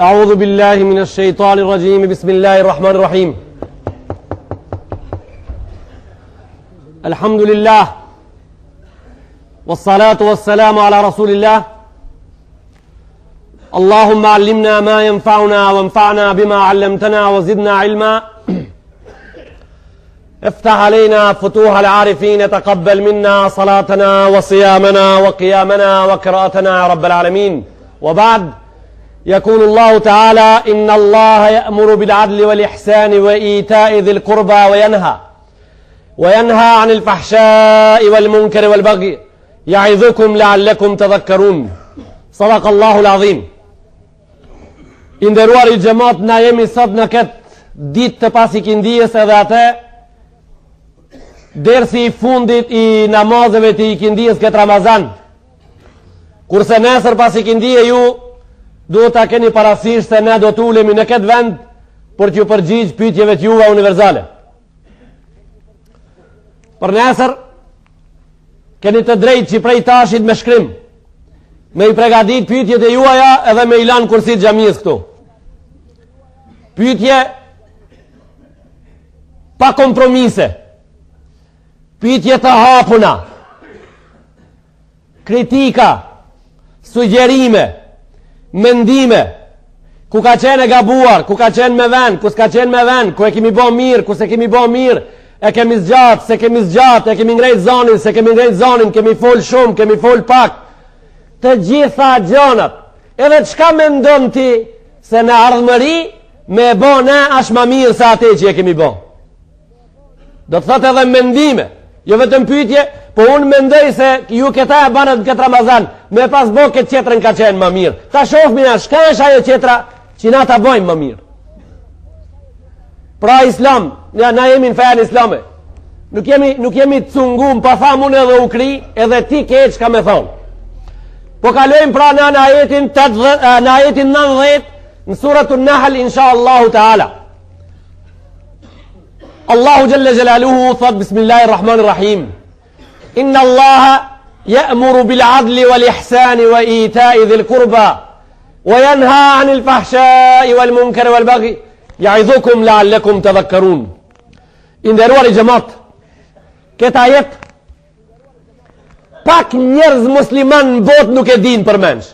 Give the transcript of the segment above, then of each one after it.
أعوذ بالله من الشيطان الرجيم بسم الله الرحمن الرحيم الحمد لله والصلاة والسلام على رسول الله اللهم علمنا ما ينفعنا وانفعنا بما علمتنا وزدنا علما افتح علينا فتوح العارفين تقبل منا صلاتنا وصيامنا وقيامنا وقراءتنا يا رب العالمين وبعد يقول الله تعالى إن الله يأمر بالعدل والإحسان وإيتاء ذي القربى وينهى وينهى عن الفحشاء والمنكر والبغي يعظكم لعلكم تذكرون صدق الله العظيم I nderuari xhemat na jemi sot në këtë ditë të pas ikindijës edhe atë dersi i fundit i namazeve të ikindijës këtë Ramazan. Kurse nesër pas ikindije ju duhet ta keni parasysh se ne do të ulemi në këtë vend për t'ju përgjigj pyetjeve të juve universale. Për nesër Keni të drejtë që prej tashit me shkrim, me i pregadit pyetjet e juaja edhe me i lanë n'kursi t'xhamisë këtu. Pyetje pa kompromise, pyetje të hapuna, kritika, sugjerime, mendime, ku ka qenë e gabuar, ku ka qenë me ven, ku s'ka qenë me ven, ku e kemi bo mirë, ku s'e kemi bo mirë, e kemi zgjatë, s'e kemi zgjatë, e kemi ngrejt zanin, s'e kemi ngrejt zanin, kemi fol shumë, kemi fol pak, të gjitha gjanat, edhe çka mendon ti se në ardhmëri me e bo ne ashtë ma mirë se ate që e kemi bo. Do të thotë edhe mendime, jo vetëm pyetje, po unë mendoj se ju këta e banët në këtë Ramazan, me pas bo këtë tjetrën ka qenë ma mirë. Ta shofmi na, shka është ajo tjetra që na ta bojmë ma mirë. Pra islam, ja, na jemi në fenë islame. Nuk jemi, nuk jemi të cungum, pa tham unë edhe u kry, edhe ti ke çka me thonë. Po kalojmë pra në në ajetin, 80, në ajetin 90, në suratun Nahl, insha Allahu Teala. Allahu Xhelle Xhelaluhu thot Bismillahirrahmanirrahim Inna Allaha ja'muru bil adli wal ihsani wa itai dhil kurba wa yanha anil fahshai wal munkari wal baghi jaidhukum la'allekum tedhakkarun I nderuari xhemat Këtë ajet Pak njerëz musliman në botë nuk e din përmensh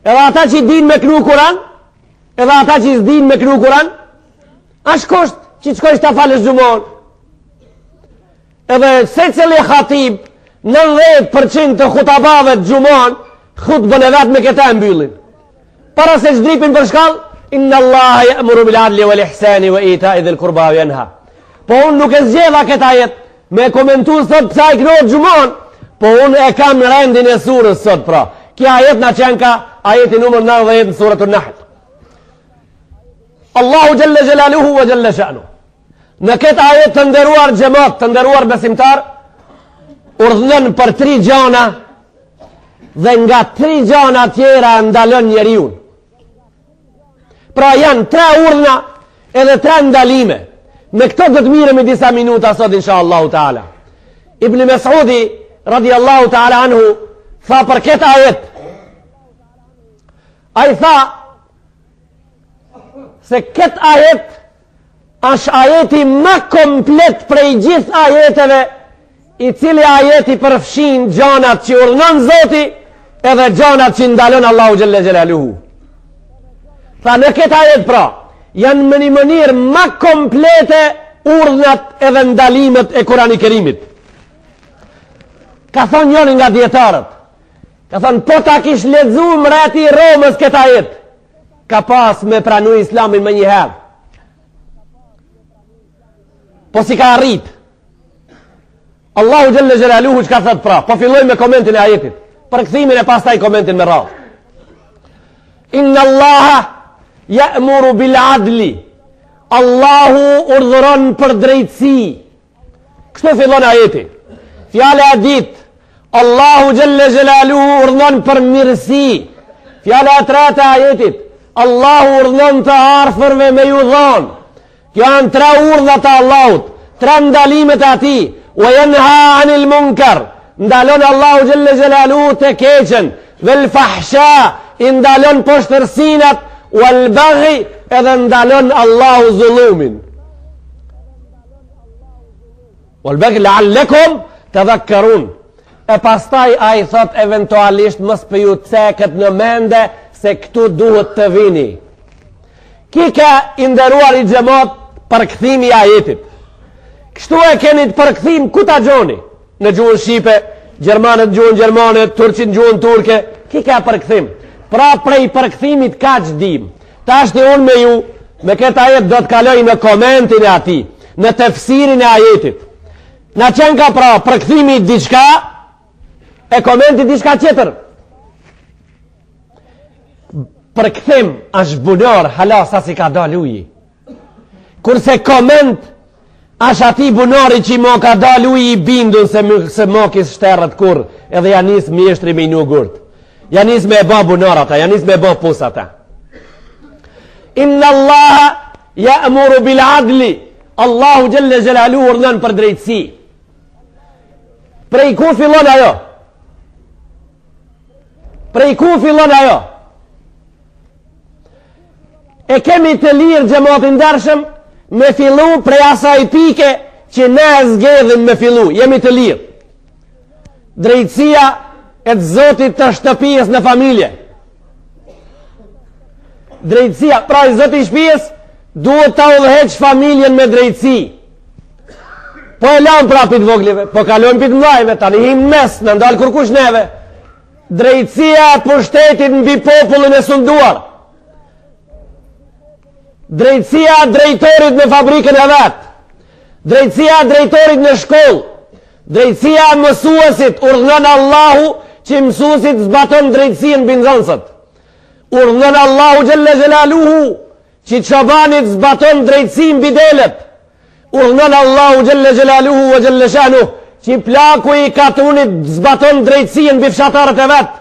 Edhe ata që din me knu Kuran Edhe ata që s'din me knu Kuran Ashtë kusht që të shkojsh ta falësh xhumanë. Edhe secili hatib, 90% të hutabave të xhumanë, hutbën e vet me këta e mbyllin. Para se zdripin për shkallë, inna Allaha ja'muru bil adli wal ihsani wa itai dhil kurba wa yanha. Po unë nuk e zgjedha këtë ajet, me komentu sot pse i knohet xhumanë, po unë e kam në rendin e surës sot pra. Ky ajet na qenka ajeti numër 90 në suratun Nahl. Allahu Xhelle Xhelaluhu wa Xhelle Shanu. Në këtë ajet të nderuar xhemat, të nderuar besimtar, urdhnon për tri gjana dhe nga tri gjana tjera ndalon njeriun. Pra janë tre urdhna edhe tre ndalime. Me këto do të mirremi disa minuta sot, insha Allahu Teala. Ibn Mesudi, radi Allahu Teala anhu, tha për këtë ajet. Ai tha, se këtë ajet është ajeti ma komplet prej gjithë ajeteve i cili ajeti përfshin gjanat që urdhnon Zoti edhe gjanat që ndalon Allahu Xhelle Xhelaluhu. Tha në këtë ajet pra, janë në një mënyrë ma komplete urdhnat edhe ndalimet e Kurani Kerimit. Ka thonë njëri nga dijetarët, ka thonë po ta kish lexu mreti i Romës këtë ajet, ka pas me pranu islamin menjëherë. Po s'i ka arrit. Allahu Xhelle Xhelaluhu çka thot pra, po filloj me komentin e ajetit, përkthimin e pastaj komentin me radhë. Inna Allaha ja'muru bil adli. Allahu urdhëron për drejtësi. Kështu fillon ajeti. Fjala e dytë, Allahu Xhelle Xhelaluhu urdhnon për mirësi. Fjala e tretë e ajetit, Allahu urdhnon të varfërve me ju dhonë. Kjo janë tre urdhna të Allahut, tre ndalimet e atij. Wa yanha anil munkar. Ndalon Allahu Xhelle Xhelaluhu të keqen, vel fahsha, i ndalon poshtërsinat. Wal baghi edhe ndalon Allahu zullumin. Wal baghi la'allakum tadhakkarun. E pastaj ai thot eventualisht mos po ju ceket në mende se këtu duhet të vini. Ky ka i nderuari xhemat përkthimi i ajetit. Kështu e keni të përkthim ku ta gjoni? Në gjuhën shqipe, gjermanët në gjuhën gjermane, turqit në gjuhën turke, ky ka përkthim. Pra prej përkthimit kaq dim. Tashti unë me ju, me këtë ajet do të kaloj në komentin e atij, në tefsirin e ajetit. Na qenka pra përkthimi diçka, e komenti diçka tjetër. Përkthim është bunar, hala sa s'i ka dalë uji. Kurse koment është ati bunari që ma ka dalë uji i bindun se, se maki s'shterret kurrë, edhe ja nis mjeshtri me i vnu gurt. Ja nis me e ba bunar ata, ja nis me e ba pus ata. Inna Allaha ja'muru bil adli, Allahu xhelle xhelaluhu urdhnon për drejtësi. Prej ku fillon ajo? Prej ku fillon ajo? E kemi të lirë xhemat i ndershëm me fillu prej asaj pike që ne e zgjedhim me fillu. Jemi të lirë. Drejtësia e të zotit të shtëpisë në familje. Drejtësia, pra i zoti i shpisë, duhet ta udhëheq familjen me drejtësi. Po e lamë pra pi t'voglive, po kalojmë pi t'mdhajve, tani him në mes, s'na ndal kurkush neve. Drejtësia e pushtetit mbi popullin e sunduar. Drejtësia e drejtorit në fabrikën e vet. Drejtësia e drejtorit në shkollë. Drejtësia e mësuesit urdhënon Allahu që mësuesi t'zbaton drejtësinë mbi nxënësit. Urdhënon Allahu xhelle xhelaluhu që çobani t'zbaton drejtësinë mbi delet. Urdhënon Allahu xhelle xhelaluhu ve xhelle shanuhu që plaku i katunit zbaton drejtësinë mbi fshatarët e vet.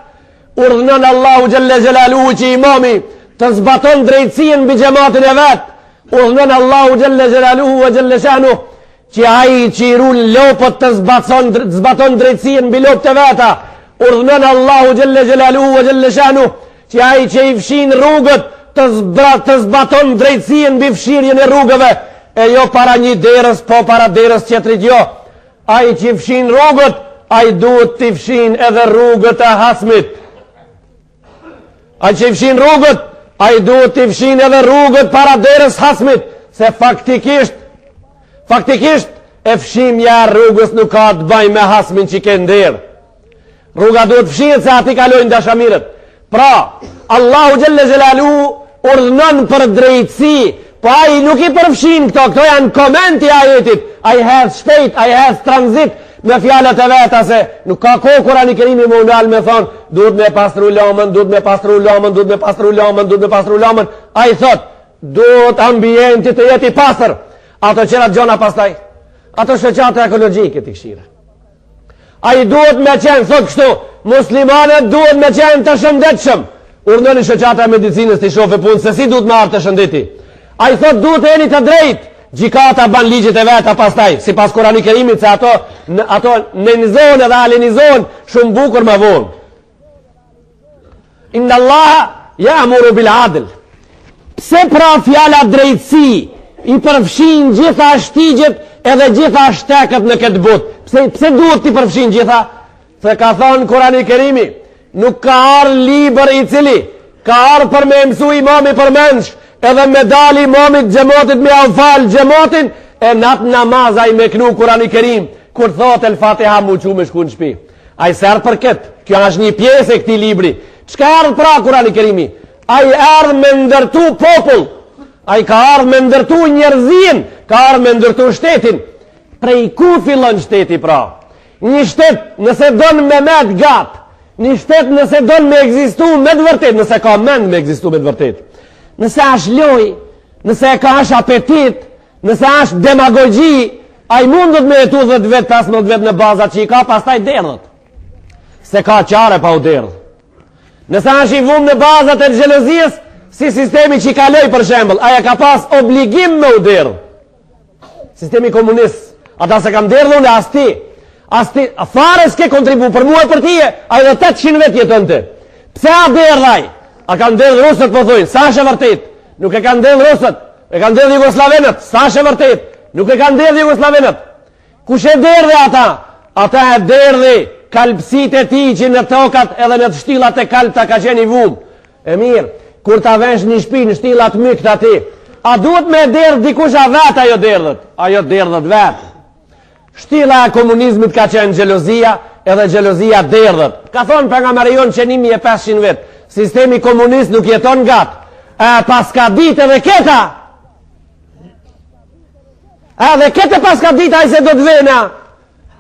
Urdhënon Allahu xhelle xhelaluhu që imami të zbaton drejtësinë mbi xhematin e vet. Urdhënon Allahu xhelle xhelaluhu ve xhelle shanuhu që ai që i run lopët të zbaton të zbaton drejtësinë mbi lopët e veta. Urdhënon Allahu xhelle xhelaluhu ve xhelle shanuhu Që ai që i fshin rrugët të, zbra, të zbaton drejtësinë mbi fshirjen e rrugëve, e jo para një derës, po para derës tjetrit jo. Ai që i fshin rrugët, ai duhet t'i fshin edhe rrugët e hasmit. Ai që i fshin rrugët, ai duhet t'i fshin edhe rrugët para derës hasmit, se faktikisht, faktikisht, e fshimja e rrugës nuk ka të bajë me hasmin që ke n'derë. Rruga duhet fshihet se aty kalojnë dashamirët. Pra, Allahu xhelle xhelaluhu urdhënon për drejtësi, po ai nuk i përfshin këto, këto janë komenti i ajetit, ai hec shpejt, ai hec tranzit me fjalët e veta se nuk ka kohë Kurani Kerimi me u nal me thonë, duhet me pastru lomën, duhet me pastru lomën, duhet me pastru lomën, duhet me pastru lomën. Ai thot, duhet ambienti të jetë i pastër. Ato qerat gjona pastaj, ato shoqata ekologjike t'i kshyr. Ai duhet me qenë, thot kështu, muslimanët duhet me qenë të shëndetshëm. Urdhnoni shoqata e medicinës t'i shofe punë, se si duhet me ardhë te shëndeti. Ai thot duhet të jeni të drejtë, gjykata ban ligjet e veta pastaj, sipas Kurani Kerimit, se ato, ato nenizohen edhe alenizohen shumë bukur më vonë. Inna Allaha ja'muru bil adl. Pse pra fjala drejtësi i përfshin gjitha shtigjet edhe gjitha shtekët në këtë botë? Pse, pse duhet t'i përfshin gjitha? Se ka thonë Kurani Kerimi, nuk ka ardhë libër i cili, ka ardhë për me mësu imami përmendsh, edhe me dal imamit xhematit me jau falë xhematin, e n'atë namaz ai me knu Kurani Kerim, kur thotë el Fatiha m'u çu me shku në shpi. Ai s'erdh për këtë, kjo është një pjesë e këtij libri. Çka erdh pra Kurani Kerimi? Ai erdh me ndërtu popull, ai ka ardhë me ndërtu njerëzin, ka ardhë me ndërtu shtetin. Prej ku fillon shteti pra? Një shtet nëse don me met gat, një shtet nëse don me ekzistu me të vërtet, nëse ka mend me ekzistu me të vërtet, nëse është lojë, nëse ka është apetit, Nëse është demagogji, ai mundet me jetu 10 vjet, 15 vjet në bazat që i ka, pastaj derdhet. S'e ka qare pa u derdh. Nëse është i vumë në bazat e xhelozisë, si sistemi që i kaloi për shembull, ai e ka pas obligim me u derdh. Sistemi komunist, ata s'e kam derdh unë as ti. As ti, fare s'ke kontribu për mua e për tije, ai dhe 800 vjet jetonte. Pse a derdh ai? A kanë derdh rusët, po thujnë, s'asht e vërtet. Nuk e kanë derdh rusët, e kanë derdh jugoslavenët, s'asht e vërtet. Nuk e kanë derdh jugoslavenët. Kush e derdhi ata? Ata e derdhi kalbësit e tij që në tokat edhe në të shtyllat e kalbta ka qenë i vumë. E mirë, kur ta vesh një shpi në shtyllat mykta ti, a duhet me derdh dikush a vetë ajo derdhet? Ajo derdhet vetë. Shtylla e komunizmit ka qenë xhelozia, edhe xhelozia derdhet. Ka thonë pejgamberi jonë që 1500 vjet, sistemi komunist nuk jeton gatë. E paska ditë edhe këta. Edhe këtë paska ditë ai se do të vena.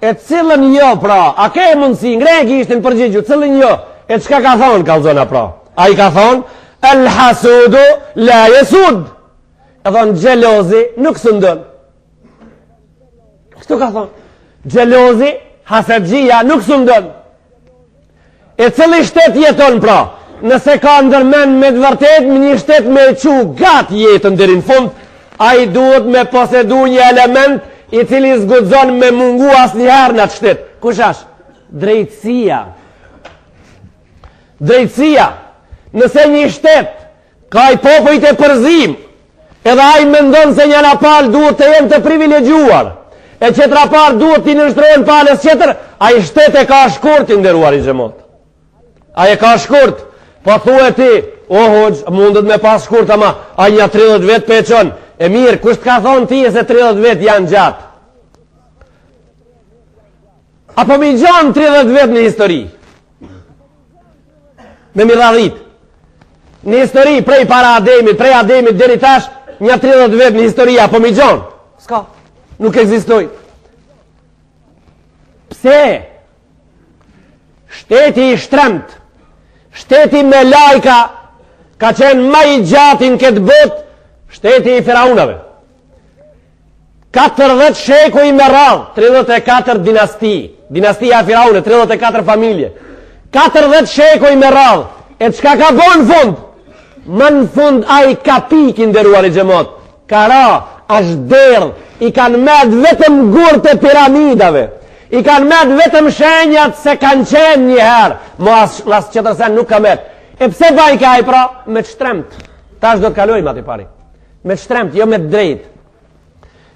E cilën jo pra, a ke mundësi, ngre gishtin përgjigju, cilën jo, e çka ka thonë, kallzona pra. Ai ka thonë, el hasudu la jesud. E thonë, xhelozi nuk sundon. Kështu ka thonë, xhelozi, hasedxhia nuk sundon. E cili shtet jeton pra? Nëse ka ndërmen me të vërtet me një shtet me e çu gat jetën deri në fund, ai duhet me posedu një element i cili s'guxon me mungu asnjëherë në atë shtet. Kush asht? Drejtësia. Drejtësia. Nëse një shtet Ka i popujt e përzim, edhe ai mendon se njëna palë duhet të jenë të privilegjuar, e qetra palë duhet t'i nënshtrohen palës qetër, ai shtet e ka shkurt i nderuari xhemat. Ai e ka shkurt, po thue ti, o hoxhë, mundet me pas shkurt, ama, ai nja 30 vjet pe çon, e mirë, kush të ka thonë ty se 30 vjet janë gjatë? A po m'i gjon 30 vjet në histori? Me m'i radhit. Në histori prej para Ademit, prej Ademit deri tash, nja 30 vjet në histori, a po m'i gjon? S'ka. Nuk ekzistojnë. Pse? Shteti i shtremt, shteti me lajka, ka qenë ma i gjati në këtë botë, shteti i firaunave. 40 shekuj me radhë, 34 dinasti, dinastia e Firaunit, 34 familje. 40 shekuj me radhë. E çka ka bo në fund? Më në fund ai ka pik i nderuari xhemat. Ka ra, ashtë derdh, i kanë met vetëm gurët e piramidave. I kanë met vetëm shenjat se kanë qenë një herë. Mo as, as qetër sen nuk ka met. E pse bajke ai pra? Me të shtremt. Tash do të kalojmë aty pari. Me të shtremt, jo me të drejtë.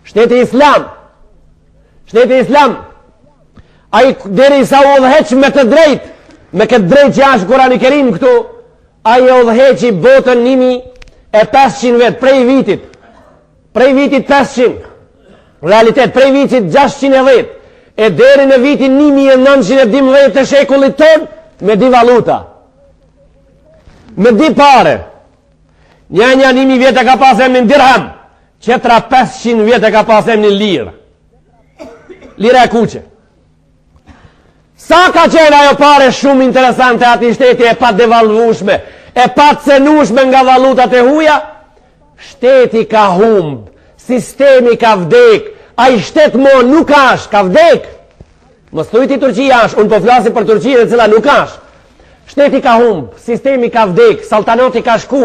Shteti islam, shteti islam, ai derisa u udhëheq me të drejtë, me këtë drejtë që ashtë Kurani Kerim këtu, ai e udhëheqi botën 1500 vjet, prej vitit, prej vitit 500, realitet, prej vitit 610, e deri në vitin 1912 të shekullit tonë, me di valuta, me di pare, Një nja 1000 vjet e ka pas emnin dirham, qetra 500 vjet e ka pas emnin lirë. Lira e kuqe. Sa ka qenë ajo pare shumë interesante atij shteti e padevalvushme, e pacenushme nga valutat e huja, shteti ka humb, sistemi ka vdek, ai shtet mo nuk ashtë, ka vdek. Mos thuj ti Turqia është, unë po flasi për Turqinë e cila nuk është. Shteti ka humb, sistemi ka vdek, saltanati ka shku.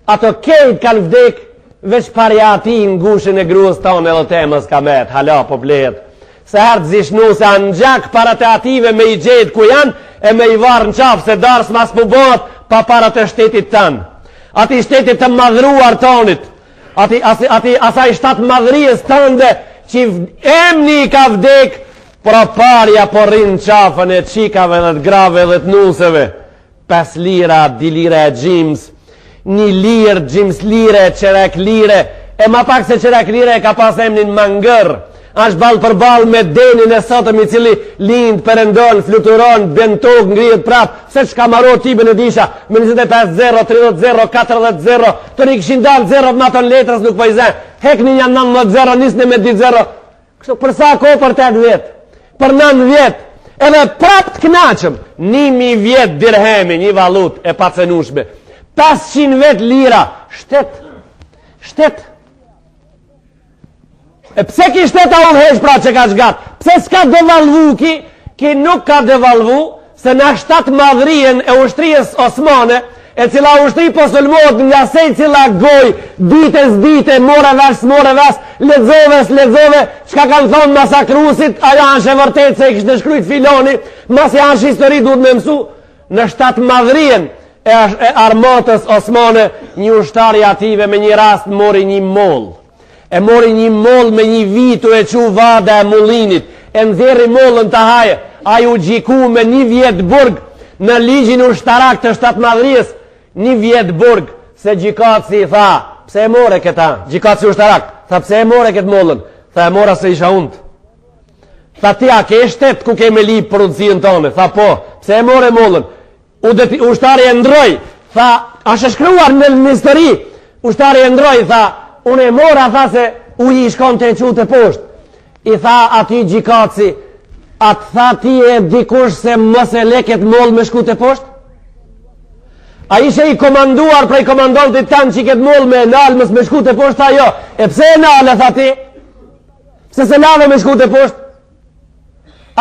Ato kejt kanë vdek, veç parja atij në gushën e gruës tonë edhe temës ka met, hala po blehet. Se herë të zishnu se anë gjak parat e ative me i gjetë ku janë, e me i varë në qafë se darsma s'po bëhet pa parat e shtetit tanë. Atij shtetit të madhruar tonit, Ati, asi, ati, asaj shtatmadhëries tënde që emni i ka vdek, pra parja po rrin n'qafën e çikave dhe të grave dhe të nuseve. 5 lira, 2 lira e gjims, një lirë, gjims lire, çerek lire, e ma pak se çerek lire e ka pas emnin mangër, është ballë për ballë me denin e sotëm i cili lind, perëndon, fluturon, bjen n'tokë, ngrihet prap, se çka maro tipin e disha, me 25 0, 30 0, 40 0, të një kishin dalë 0 më aton letrës nuk po i zen, hekni një 19 0, nisni me 2 0, kështu për sa kohë për 8 vjet, për 9 vjet, edhe prap të knaqëm, 1000 vjet dirhemi, një valut e pacenushme, 500 vjet lira, shtet, shtet, E pse ki shtet a udhëheq pra që ka zhgat? Pse s'ka devalvu ki? Ki nuk ka devalvu se në shtatmadhërien e ushtrisë osmane, e cila ushtri po sulmohet nga secila gojë, dite s'dite, more vesh, s'more vesh, lexove, s'lexove, çka kanë thonë masakrusit, ajo është e vërtet se e kishte shkrujt filoni, masi është histori duhet me mësu, në shtatmadhërien. e, e armatës osmane, një ushtar i atyve me një rast mori një mollë. E mori një mollë me një vijë tu e çu vada e mullinit, e nxjerri mollën ta haje, ai u gjyku me një vjet burg në ligjin ushtarak të shtatmadhërisë, një vjet burg, se gjykatësi i tha, pse e more këta, gjykatësi ushtarak, tha pse e more këtë mollën, tha e mora se isha unt. Tha ti a ke shtet ku ke me lyp pronësinë tane, tha po, pse e more mollën, U deti, ushtari e ndroi, tha, asht e shkruar në, në histori, ushtari e ndroi, tha, unë e mora, tha se uji i shkon tu e çu teposhtë. I tha atij gjykatësi, a të tha ty dikush se mos e le këtë mollë me shku teposhtë? A ishe i komanduar prej komandantit tanë që këtë mollë me e nalë mos me shku teposhtë, tha jo. E pse e nale, tha ti? Pse s'e lave me shku teposhtë?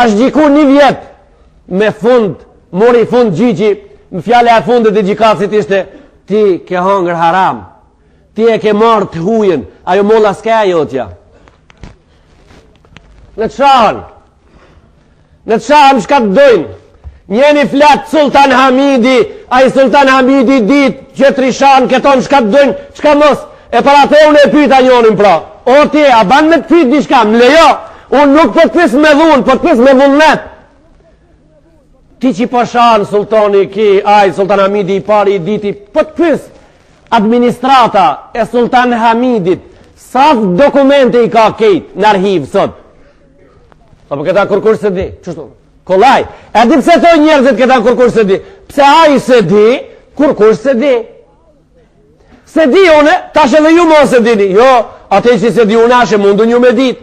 Ashtë gjyku një vjet me fund, mori fund gjyqi, në fjala e fundit e gjykatësit ishte, ti ke hangër haram, ti e ke marrë të hujën, ajo molla s'ke e jotja. Le të shahen, le të shahen çka të dojnë, njeni flet Sultan Hamidi, ai Sultan Hamidi dit, qetri shan, këton çka të dojnë, çka mos, e për atë unë e pyta njonin pra, o ti, a ban me të pyt diçka, më lejo, unë nuk po të pys me dhunë, po të pys me vullnet, Ti që po shan sultani ki, aj, Sultan Hamidi i pari i dyti, po të pys, administrata e Sultan Hamidit, sa dokumente i ka kejt në arhiv sot? Tha po këta kurkush s'e di, qështu? Kollaj, e di pse thojnë njerëzit këta kurkush s'e di? Pse aj s'e di, kurkush s'e di. S'e di une, tash edhe ju mos e dini. Jo, atë që s'e di une, asht e mundun ju me dit.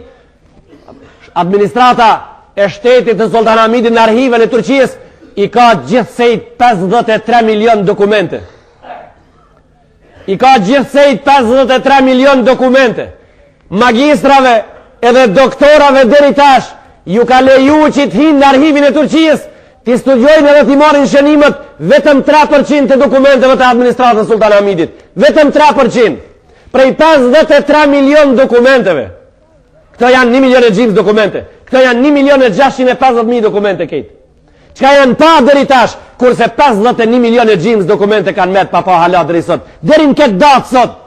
Administrata e shtetit të Sultan Hamidit në arhivën e Turqisë i ka gjithsej 53 milion dokumente. I ka gjithsej 53 milion dokumente. Magistrave edhe doktorave deri tash ju ka leju që të hinë në arhivin e Turqisë, t'i studiojnë edhe t'i marrin shënimet vetëm 3% të dokumenteve të administratës Sultan Hamidit. Vetëm 3%. Prej 53 milion dokumenteve. Këto janë 1 milion e gjymës dokumente. Këto janë 1 milion e 650 mijë dokumente kejt. Çka janë pa deri tash, kurse 51 milion e gjymës dokumente kanë met pa pa hala deri sot. Deri në këtë datë sot.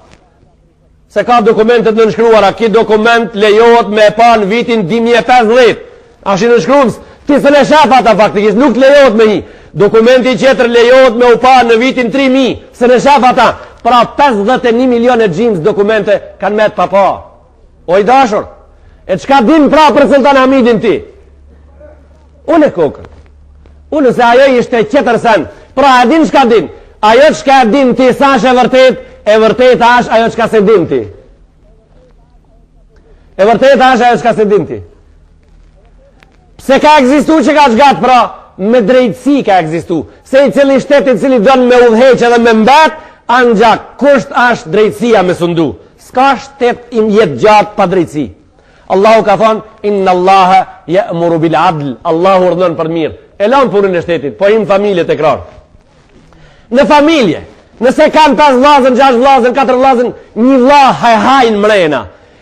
Se ka dokumentet nënshkruara, ki dokument lejohet me pa në vitin 2050. Asht i nënshkrum, ti s'e shef ata faktikisht, nuk lejohet me hi. Dokumenti tjetër lejohet me u pa në vitin 3000, s'e shef ata. Pra 51 milion e gjymës dokumente kanë met pa pa. O i dashur, e çka din pra për Sultan Hamidin ti? Ule kokën. Ule se ajo ishte tjetër sen. Pra e din çka din. Ajo çka e din ti s'asht e vërtet, e vërteta është ajo çka s'e din ti. E vërteta është ajo çka s'e din ti. Pse ka ekzistu që kaq gat pra? Me drejtësi ka ekzistu. Secili shtet i cili don me udhëheq edhe me mbet, anxhak kusht është drejtësia me sundu. S'ka shtet jetëgjatë pa drejtësi. Allahu ka thonë, inna Allaha je'muru bil adl, Allahu urdhnon për mirë. E lamë punën e shtetit, po him n'familje tekrar. Në familje, nëse kanë 5 vllazën, 6 vllazën, 4 vllazën, një vlla hajhajn mrena.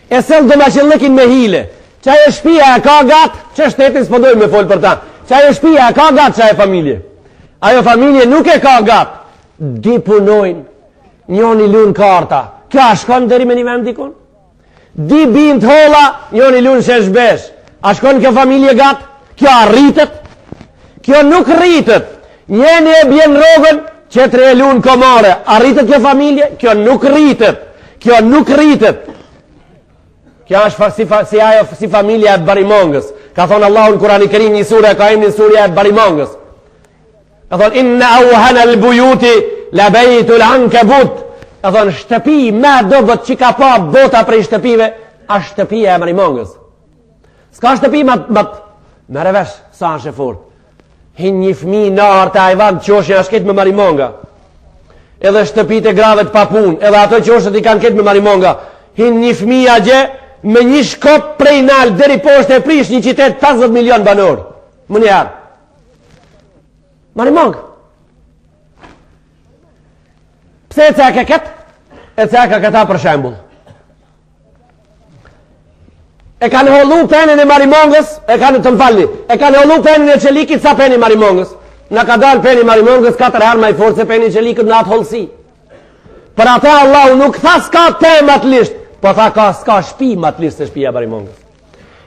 E sell domaqinllëkin me hile. Qajo shpia e ka gat, që shtetin s'po dojmë me folë për ta. Qajo shpia e ka gat, qajo familje. Ajo familje nuk e ka gat. Di punojnë, njoni lun karta. Kjo a shkon deri me një vend dikun? Di bin të holla, njoni lun shesh besh. A shkon kjo familje gat? Kjo a rritet? Kjo nuk rritet. Njeni e bjen rrogën, qetri e lun komare. A rritet kjo familje? Kjo nuk rritet. Kjo nuk rritet. Kjo është si, si, ajo, si familja e Barimangës. Ka thonë Allahu në Kurani Kerim një sure, ka emrin surja e Barimangës. Ka thonë, inna auhana al bujuti, la bejtul ankebut. Ka thonë, shtëpi ma e dobët që ka pa bota prej shtëpive, është shtëpia e Barimangës. S'ka shtëpi ma, ma, merre vesh, sa është e fort. Hin një fëmi në arë të ajvan, qoshja është krejt me marimonga. Edhe shtëpit e grave të papun, edhe ato qoshet i kanë krejt me marimonga. Hin një fëmi atje, me një shkop prej nalt, deri poshtë e prish një qytet 50 milion banorë. Menjëherë. Marimong. Pse e ceka këtë? E ceka këta për shembull. E kanë hollu penin e marimongës, e kanë të më falni, e kanë hollu penin e çelikit sa peni marimongës. Na ka dalë peni marimongës katër herë ma i fortë se peni çelikut në atë hollësi. Për atë Allahu nuk tha s'ka pe ma të lisht, po tha ka s'ka shpi ma të lisht se shpia e marimongës.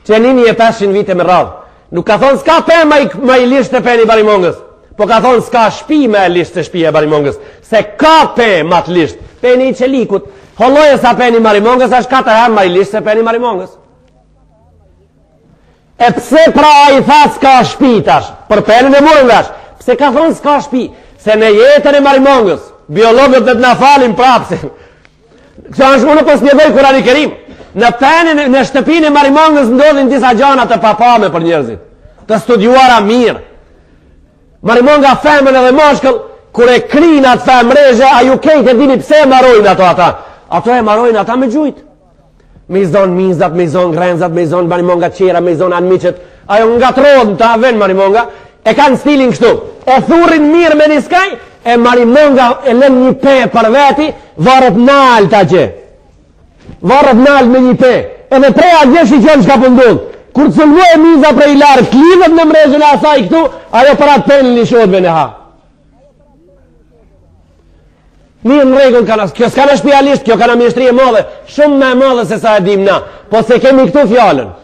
Qe 1500 vite me radhë. Nuk ka thonë s'ka pe ma i, ma i lisht se peni marimongës, po ka thonë s'ka shpi ma e lisht se shpia e marimongës. Se ka pe ma të lisht, peni i çelikut. Holloje sa peni marimongës, është katër herë ma i lisht se peni marimongës. E pse pra ai tha s'ka shpi tash? Për penin e morëm vesh. Pse ka thonë s'ka shpi? Se në jetën e marimongës, biologët dhe të na falin prapë se. Kjo është unë po shpjegoj Kurani Kerim. Në penin, në shtëpinë e marimongës ndodhin disa gjana të papame për njerëzit. Të studiuara mirë. Marimonga femën edhe mashkull, kur e krin atë femë mrezhe, a ju kejt e dini pse e marojnë ato ata? Ato e marojnë ata me gjujtë. Me i zonë mizat, me i zonë grenzat, me i zonë marimonga tjera, me i zonë anmiqët. Ajo ngatrrohet në ta ven marimonga, e kanë stilin kështu. E thurrin mirë me një skaj, e marimonga e lën një pe për veti, varet nalt atje. Varet nalt me një pe. Edhe prej atje shiqon çka po ndodh. Kur të sulmojë miza prej larg, lidhet në mrezhën e asaj këtu, ajo për atë penë lishohet vjen e ha. Mirë në rregull kanë, kjo s'ka në shpi e lisht, kjo ka në mjeshtri e madhe, shumë më e madhe se sa e dim na. Po s'e kemi këtu fjalën.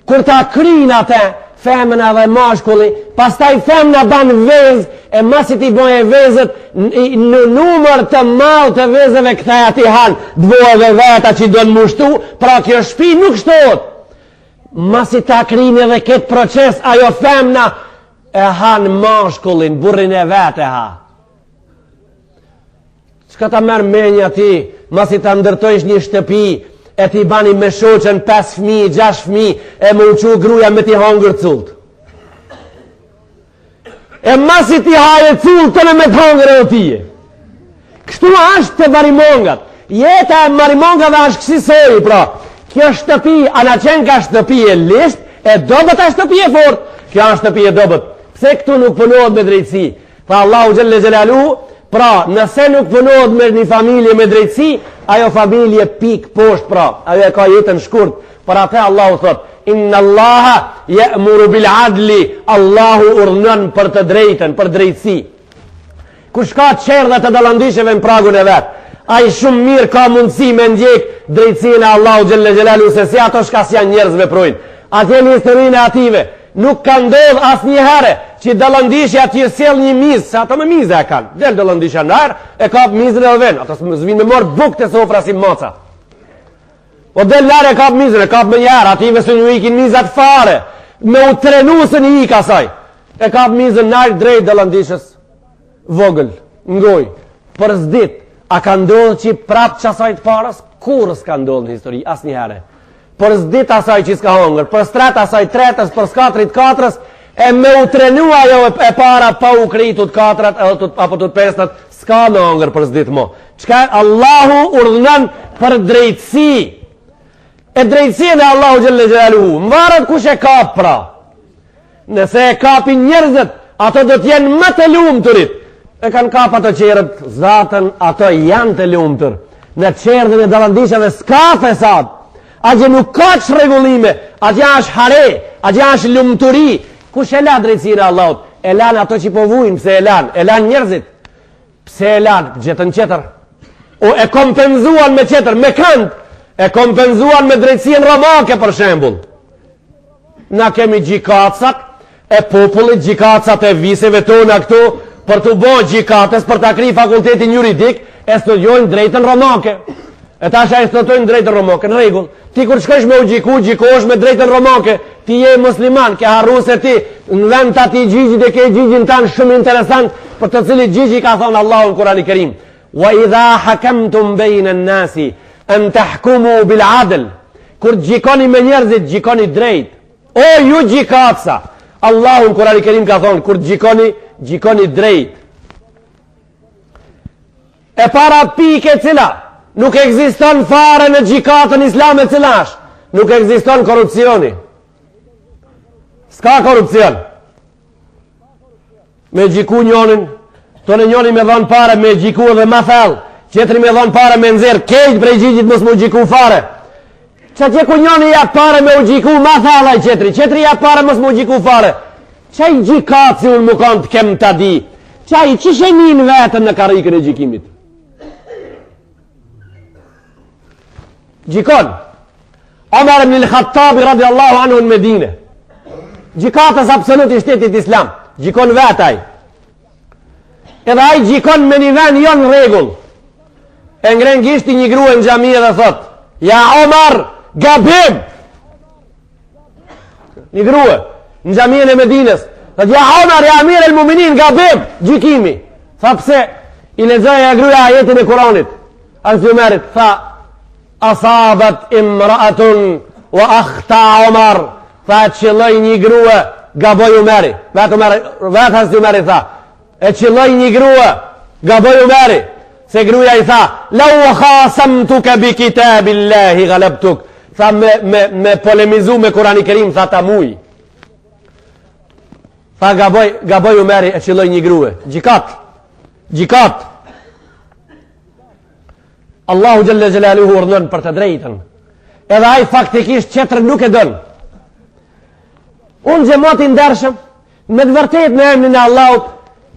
Kur ta kryn atë femna dhe mashkulli, pastaj femna ban vezë, e masi t'i bojë vezët, në numër të madh të vezëve kthehet i han, dvoeve veta që don m'u shtu, pra kjo shpi nuk shtohet. Masi ta kryn edhe këtë proces, ajo femna e han mashkullin, burrin e vet e ha. Çka ta merr menja ti, masi ta ndërtojsh një shtëpi, e ti bani me shoqen 5 fmi, 6 fmi, e me u çu gruja me t'i hangër cullt. E masi t'i haje cullt, të në me të hangër edhe tije. Kështu është te marimongat. Jeta e marimongave është kësisoj, pra. Kjo shtëpi, a na qenka shtëpi e lisht, e dobët a shtëpi e fort. Kjo është shtëpi e dobët. Pse këtu nuk punohet me drejtësi? Tha Allahu Xhelle Xhelaluhu, pra, nëse nuk punohet me një familje me drejtësi, ajo familje pik poshtë, pra, ajo e ka jetën shkurt. Për atë Allahu thot, inna Allaha je'muru bil adli, Allahu urdhnon për të drejtën, për drejtësi. Kush ka çerdhe të dallandisheve në pragun e vet, ai shumë mirë ka mundësi me ndjek drejtësinë e Allahu Xhelle Xhelaluhu, se si ato shka s'janë njerëz veprojnë. Atje në historinë e ative, Nuk ka ndodh asnjëherë që dallandishja t'i sjell një mizë, se ato me miza e kanë. Del dallandishja në ajër, e kap mizën edhe vjen. Ato s'vin me marr bukë te sofra si maca. Po del në ajër e kap mizën, e kap menjëherë, atyve s'ju ikin mizat fare. Me u trenu se një ik asaj. E kap mizën në ajër drejt dallandishës vogël, n'gojë. Për s'dyti, a ka ndodhë që prap qasaj të parës? Kurrë s'ka ndodhë në histori, asnjëherë. Për s'dyti asaj që s'ka hongër, për s'tret asaj tretës, për s'katrit katrës, e me u trenu ajo e para pa u kry të katrat edhe të, apo të pestat, s'ka me hongër për s'dyti mo. Çka Allahu urdhnon për drejtësi. E drejtësinë e Allahu Xhelle Xhelaluhu, mvaret kush e kap pra. Nëse e kapin njerëzit, ato do të jenë më të lumturit. E kanë kap ato qerët, zatën, ato janë të lumtur. Në çerdhen e dallandishave s'ka fesad. Atje nuk ka çrregullime, atje është hare, atje është lumturi. Kush e la drejtësinë e Allahut? E lanë ato që po vujnë, pse e lanë? E lanë njerëzit. Pse e lanë? Gjetën tjetër. O e kompenzuan me tjetër, me kënd? E kompenzuan me drejtësinë romake për shembull. Na kemi gjikatsat e popullit, gjikatsat e viseve tona këtu, për t'u bo gjikatës, për ta kry fakultetin juridik, e studiojnë drejtën romake. E tash e studiojnë drejtën romake, në rregull. Ti kur shkojsh me u gjiku, gjikohesh me drejtën romake. Ti je musliman, ke harru se ti në vend të atij gjyqit e ke gjyqin tanë shumë interesant, për të cilit gjyqi ka thonë Allahu në Kurani Kerim. Wa idha hakamtum bejna nasi, en tahkumu bil adl. Kur gjikoni me njerëzit, gjikoni drejt. O ju gjikatsa, Allahu në Kurani Kerim ka thonë, kur gjikoni, gjikoni drejt. E para pikë e cila nuk ekziston fare në gjikatën islame cila është, nuk ekziston korrupsioni. S'ka korrupsion. Me gjiku njonin, tonë njoni me dhonë pare, me gjiku edhe ma thellë, qetri me dhonë pare me nxjerr, kejt prej gjyqit mos m'u gjiku fare. Qatje ku njoni jap pare me u gjiku ma thellë ai qetri, qetri jap pare mos m'u gjiku fare. Qaj gjykatësi unë me konë të kem të di, qaj qysh e nin veten në karrikën e gjykimit? Gjykon, Omer ibn al-Khattabi radiallahu anhu në Medine, gjykatës absolut i shtetit islam, gjykon vetë ai. Edhe ai gjykon me një ven jo në rregull. E ngren gishtin një grue në xhami edhe thot, ja Omar, gabim! Një grue në xhaminë e Medinës, thot, ja Omar, ja Amir el Muminin, gabim! Gjykimi. Tha pse, i lexoi ajo gruja ajetin e Kuranit. Hazreti Omerit, tha, asabat imraatun wa akhta Omar, Tha e qëlloi një grue, gaboi Umeri. Vetë Umeri, vetë Hazreti Umeri tha, e qëlloi një grue, gaboi Umeri. Se gruja i tha, lau khasamtuke bi kitabillahi galabtuk. Tha me, me, me polemizu me Kurani Kerim, tha ta muj. Tha gaboi, gaboi Umeri e qëlloi një grue. Gjykat, gjykat. Allahu Xhelle Xhelaluhu urdhnon për të drejtën. Edhe ai faktikisht qetrën nuk e don. Unë xhemat i ndershëm, me të vërtetë në emnin e Allahut,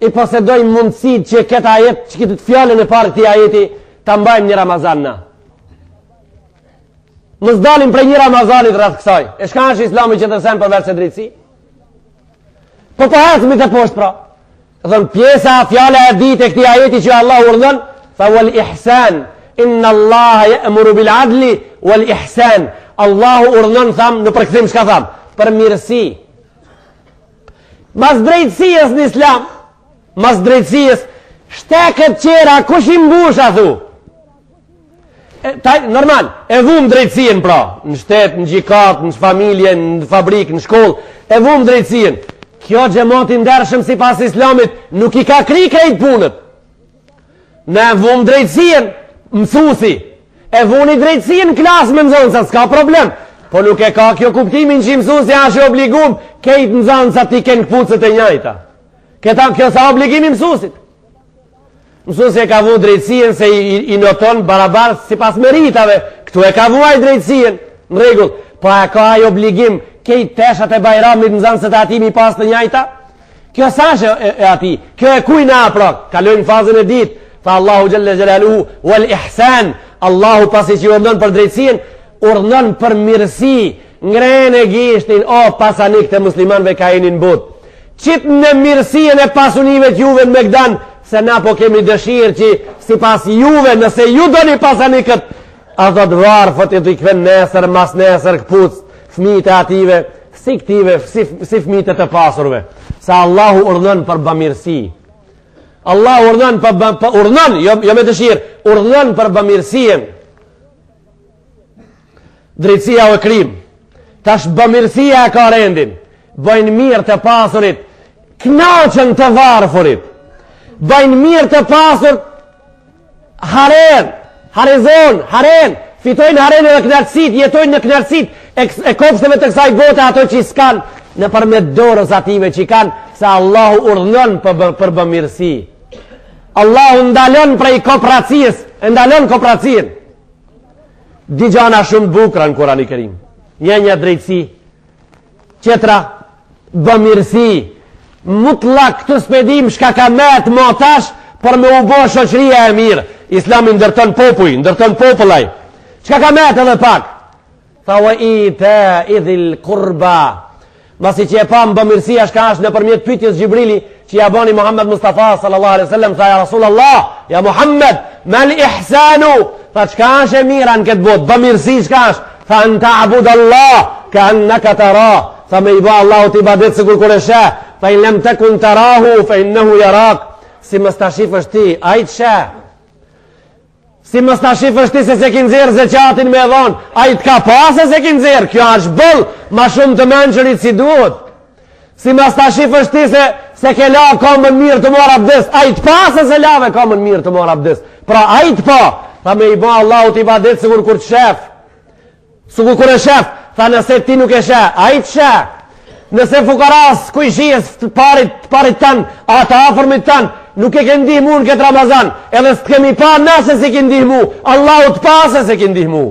i posedoj mundësit që këtë ajet, që këtë fjalën e parë këtij ajeti, ta mbajmë një Ramazan na. Mos dalim prej një Ramazanit rreth kësaj. E shka është islami që të sen përveç se drejtësi? Po po hecmi të poshtë pra. Thon pjesa fjala e dytë e këtij ajeti që Allahu urdhnon, tha wal ihsan, inna Allaha ya'muru bil adli wal ihsan. Allahu urdhnon tham në përkthim çka tham, për mirësi. Mas drejtësisë në Islam, mas drejtësisë, shteket qera kush i mbush a thu? E, ta, normal, e vum drejtësinë pra, në shtet, në gjykatë, në familje, në fabrikë, në shkollë, e vum drejtësinë. Kjo xhemat i ndershëm sipas islamit, nuk i ka kry krejt punët. Ne e vum drejtësinë, mësusi, e vuni drejtësinë në klasë me nxënësat, s'ka problem. Po nuk e ka kjo kuptimin që mësusi asht i obligum, krejt nxënësat t'i kenë këpucët e njajta. Këta, kjo s'a obligim i mësusit. Mësuesi e ka vu drejtësinë se i, i, i noton barabar sipas meritave. Këtu e ka vu ai drejtësinë, në rregull. Po a ka ai obligim krejt teshat e bajramit nxënësat e atij mi pas të njajta? Kjo s'asht e, e, e atij. Kjo e kujna pra, kalojmë në fazën e dytë. Tha Allahu Xhelle Xhelaluhu, wal ihsan, Allahu pasi që urdhnon për drejtësinë, urdhnon për mirësi, Ngrene gishtin, o pasanik të muslimanve ka jeni në botë. Qitne mirësinë e pasunive të juve në megdan, se na po kemi dëshirë që sipas juve, nëse ju doni pasanikët, a do të varfët i t'i kthen nesër, mas nesër këpuc, fmijt e ative, si këtive, si, si fmijt e të pasurve. Se Allahu urdhnon për bamirësi. Allahu urdhnon për, për urdhnon, jo, jo me dëshirë, urdhnon për bamirësinë. Drejtësia u kry. Tash bamirësia e ka rendin. Bëjnë mirë të pasurit, knaqen të varfurit. Bëjnë mirë të pasurit, haren, harezon, haren, fitojnë haren edhe knaqësit, jetojnë në knaqësit e, e kopshteve të kësaj bote ato që s'kanë nëpërmjet dorës ative që kanë, se Allahu urdhnon për, për bamirësi. Allahu ndalon prej kopracisë, e ndalon kopracinë. Dy gjana shumë të bukura në Kurani Kerim. Një një drejtësi, tjetra bëmirësi. Mutllak këtu s'pe dim shka ka met ma tash për me u bo shoqëria e mirë. Islami ndërton popuj, ndërton popull ai. Çka ka met edhe pak? Tha wa itai dhil kurba. Masi që e pamë bëmirësia shka është nëpërmjet pyetjes Xhibrili që ja bani Muhammed Mustafa sallallahu alaihi wasallam tha ja Rasulullah ja Muhammed mal ihsanu tha çka është e mira në këtë botë bëmirësi çka është tha an ta'bud Allah ka annaka tara tha me i ba Allahut ibadet sikur kur e sheh fa in lam takun tarahu fa innahu yarak si mos ta shifësh ti ai të sheh Si mos ta shifësh ti se s'e ki nxjerr zeqatin me dhon, ai të ka pa se s'e ki nxjerr, kjo është boll, ma shumë të mençurit s'i duhet. Si mos ta shifësh ti se s'e ke la kamën mirë tu marr abdes, ai të pa se s'e lave kamën mirë tu marr abdes. Pra ai të pa, tha me i ba Allahut ibadet sikur kur të shef. Sikur kur e shef, tha nëse ti nuk e sheh, ai të sheh. Nëse fukaras, kojshisë, të parit, të parit tanë, a të afërmit tanë, nuk e ke ndihmu në këtë Ramazan, edhe s'të kemi pa na se s'i ke ndihmu, Allahu të pa se s'e ke ndihmu.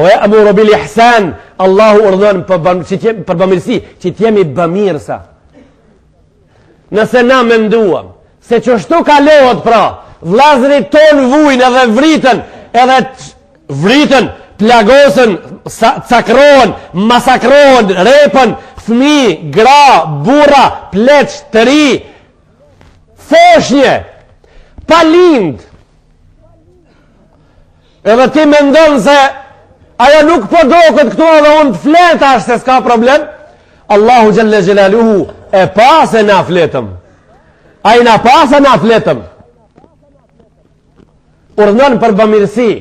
Ve je'muru bil ihsan, Allahu urdhëron për, bëm, që t'jem, për bëmirësi, që t'jemi bëmirësa. Nëse na menduam, se qështu kalohet pra, vllazërit tonë vujnë edhe vriten, edhe vriten, plagosen, cakrohen, masakrohen, repen, fmi, gra, burra, pleq, të ri, foshnje, pa lind, Edhe ti mendon se ajo nuk po doket këtu edhe unë të fle tash se s'ka problem. Allahu Xhelle Xhelaluhu e pa se na fletëm. Ai na pa se na fletëm. Urdhnon për bëmirësi.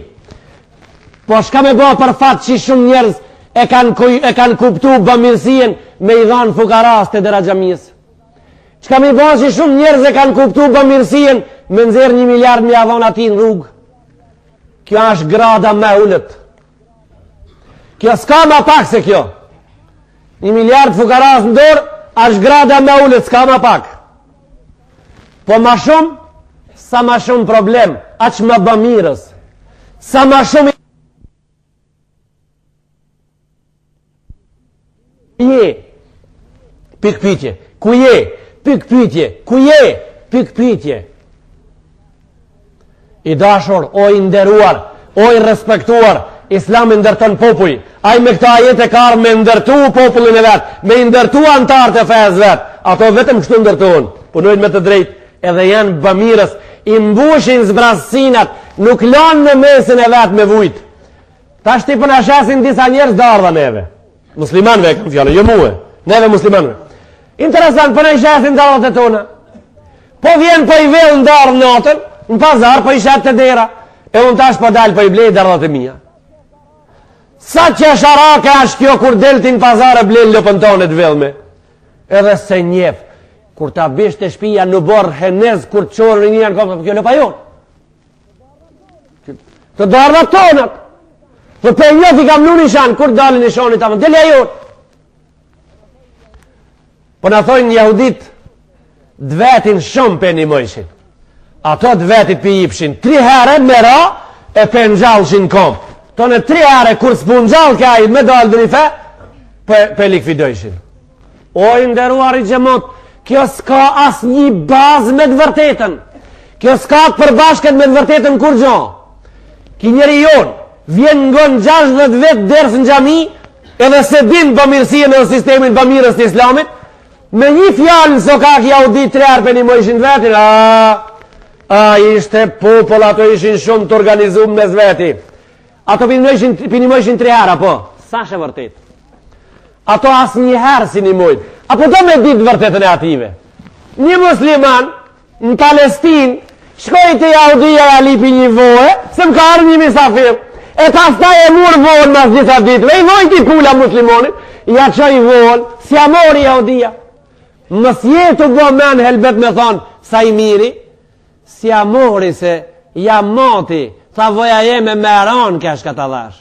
Po shka me bo për fat që shumë njerëz e kanë e kanë kuptu bëmirësien me i dhanë fukaras te dera xhamisë. Çka me bo që shumë njerëz e kanë kuptu bëmirësien me nxjerr një miliard me ja dhonë atij në rrugë. Kjo është grada më e ulët. Kjo s'ka ma pak se kjo. Një miliard fukaras në dorë, është grada më e ulët, s'ka ma pak. Po ma shumë, sa ma shumë problem, aq ma bëmirës. Sa ma shumë Je? Pikëpyetje. Ku je? Pikëpyetje. Ku je? Pikëpyetje. I dashur, o i nderuar, o i respektuar, Islami ndërton popuj. Ai me këto ajete ka ardhë me ndërtu popullin e vet, me i ndërtu anëtarët e fesë vet. Ato vetëm kështu ndërtohen, punojnë me të drejtë, edhe janë bëmirës, i mbushin zbrazësinat, nuk lanë në mesin e vet me vujt. Tashti po na shesin disa njerëz dardha neve. Muslimanve e kam fjalën, jo mue. Neve muslimanve. Interesant, po na i shesin dardhat e tona. Po vjen po i vjell në dardhë natën, në pazar, po i shet te dera. E unë tash po dal po i blej dardhat e mia. Sa qesharake ashtë kjo kur del ti në pazar e blen lopën tone të vjellme. Edhe s'e njef, kur ta bish te shpia në borë henez, kur të qorë në një janë kopë, kjo lopa jonë. Të dardhat tonat. Po pe njoh i kam vnu nishan, kur dalin nishani ta më, delja jonë. Po na thojnë jahudit, t'vetin shumë pe nimojshin. Ato t'vetit pe jipshin, tri herë me ra e pe ngjallshin kom. Tonë tri herë, kur s'pu ngjallke ai me dalë dhe një fe, pe, pe likvidojshin. O i nderuari xhemat, kjo s'ka asnjë bazë me të vërtetën. Kjo s'ka të përbashkët me të vërtetën kurgjo. Ky njeri jonë, vjen ngon 60 vjet ders në xhami, edhe s'e din bamirësinë edhe sistemin bamirës të islamit, me një fjalë në sokak jahudi tre herë pe nimojshin vetin, a, a ishte popull, ato ishin shumë të organizum mes veti. Ato p'i nimojshin, p'i nimojshin tri herë, apo? S'asht e vërtet. Ato asnjëherë s'i nimojnë. Apo do me ditë vërtetën e ative. Një musliman në Palestinë shkoi te jahudia ja lipi një voe, se më ka ardhë një misafir. E pastaj e mur voën mas disa ditëve, i vojti pula muslimonit, ja çoi voën, s'ja mori jahudia. Mos je tu bo men helbet me thonë, sa i miri, S'ja mori se ja mati, tha voja jeme me ranë kesh ka ta dhash.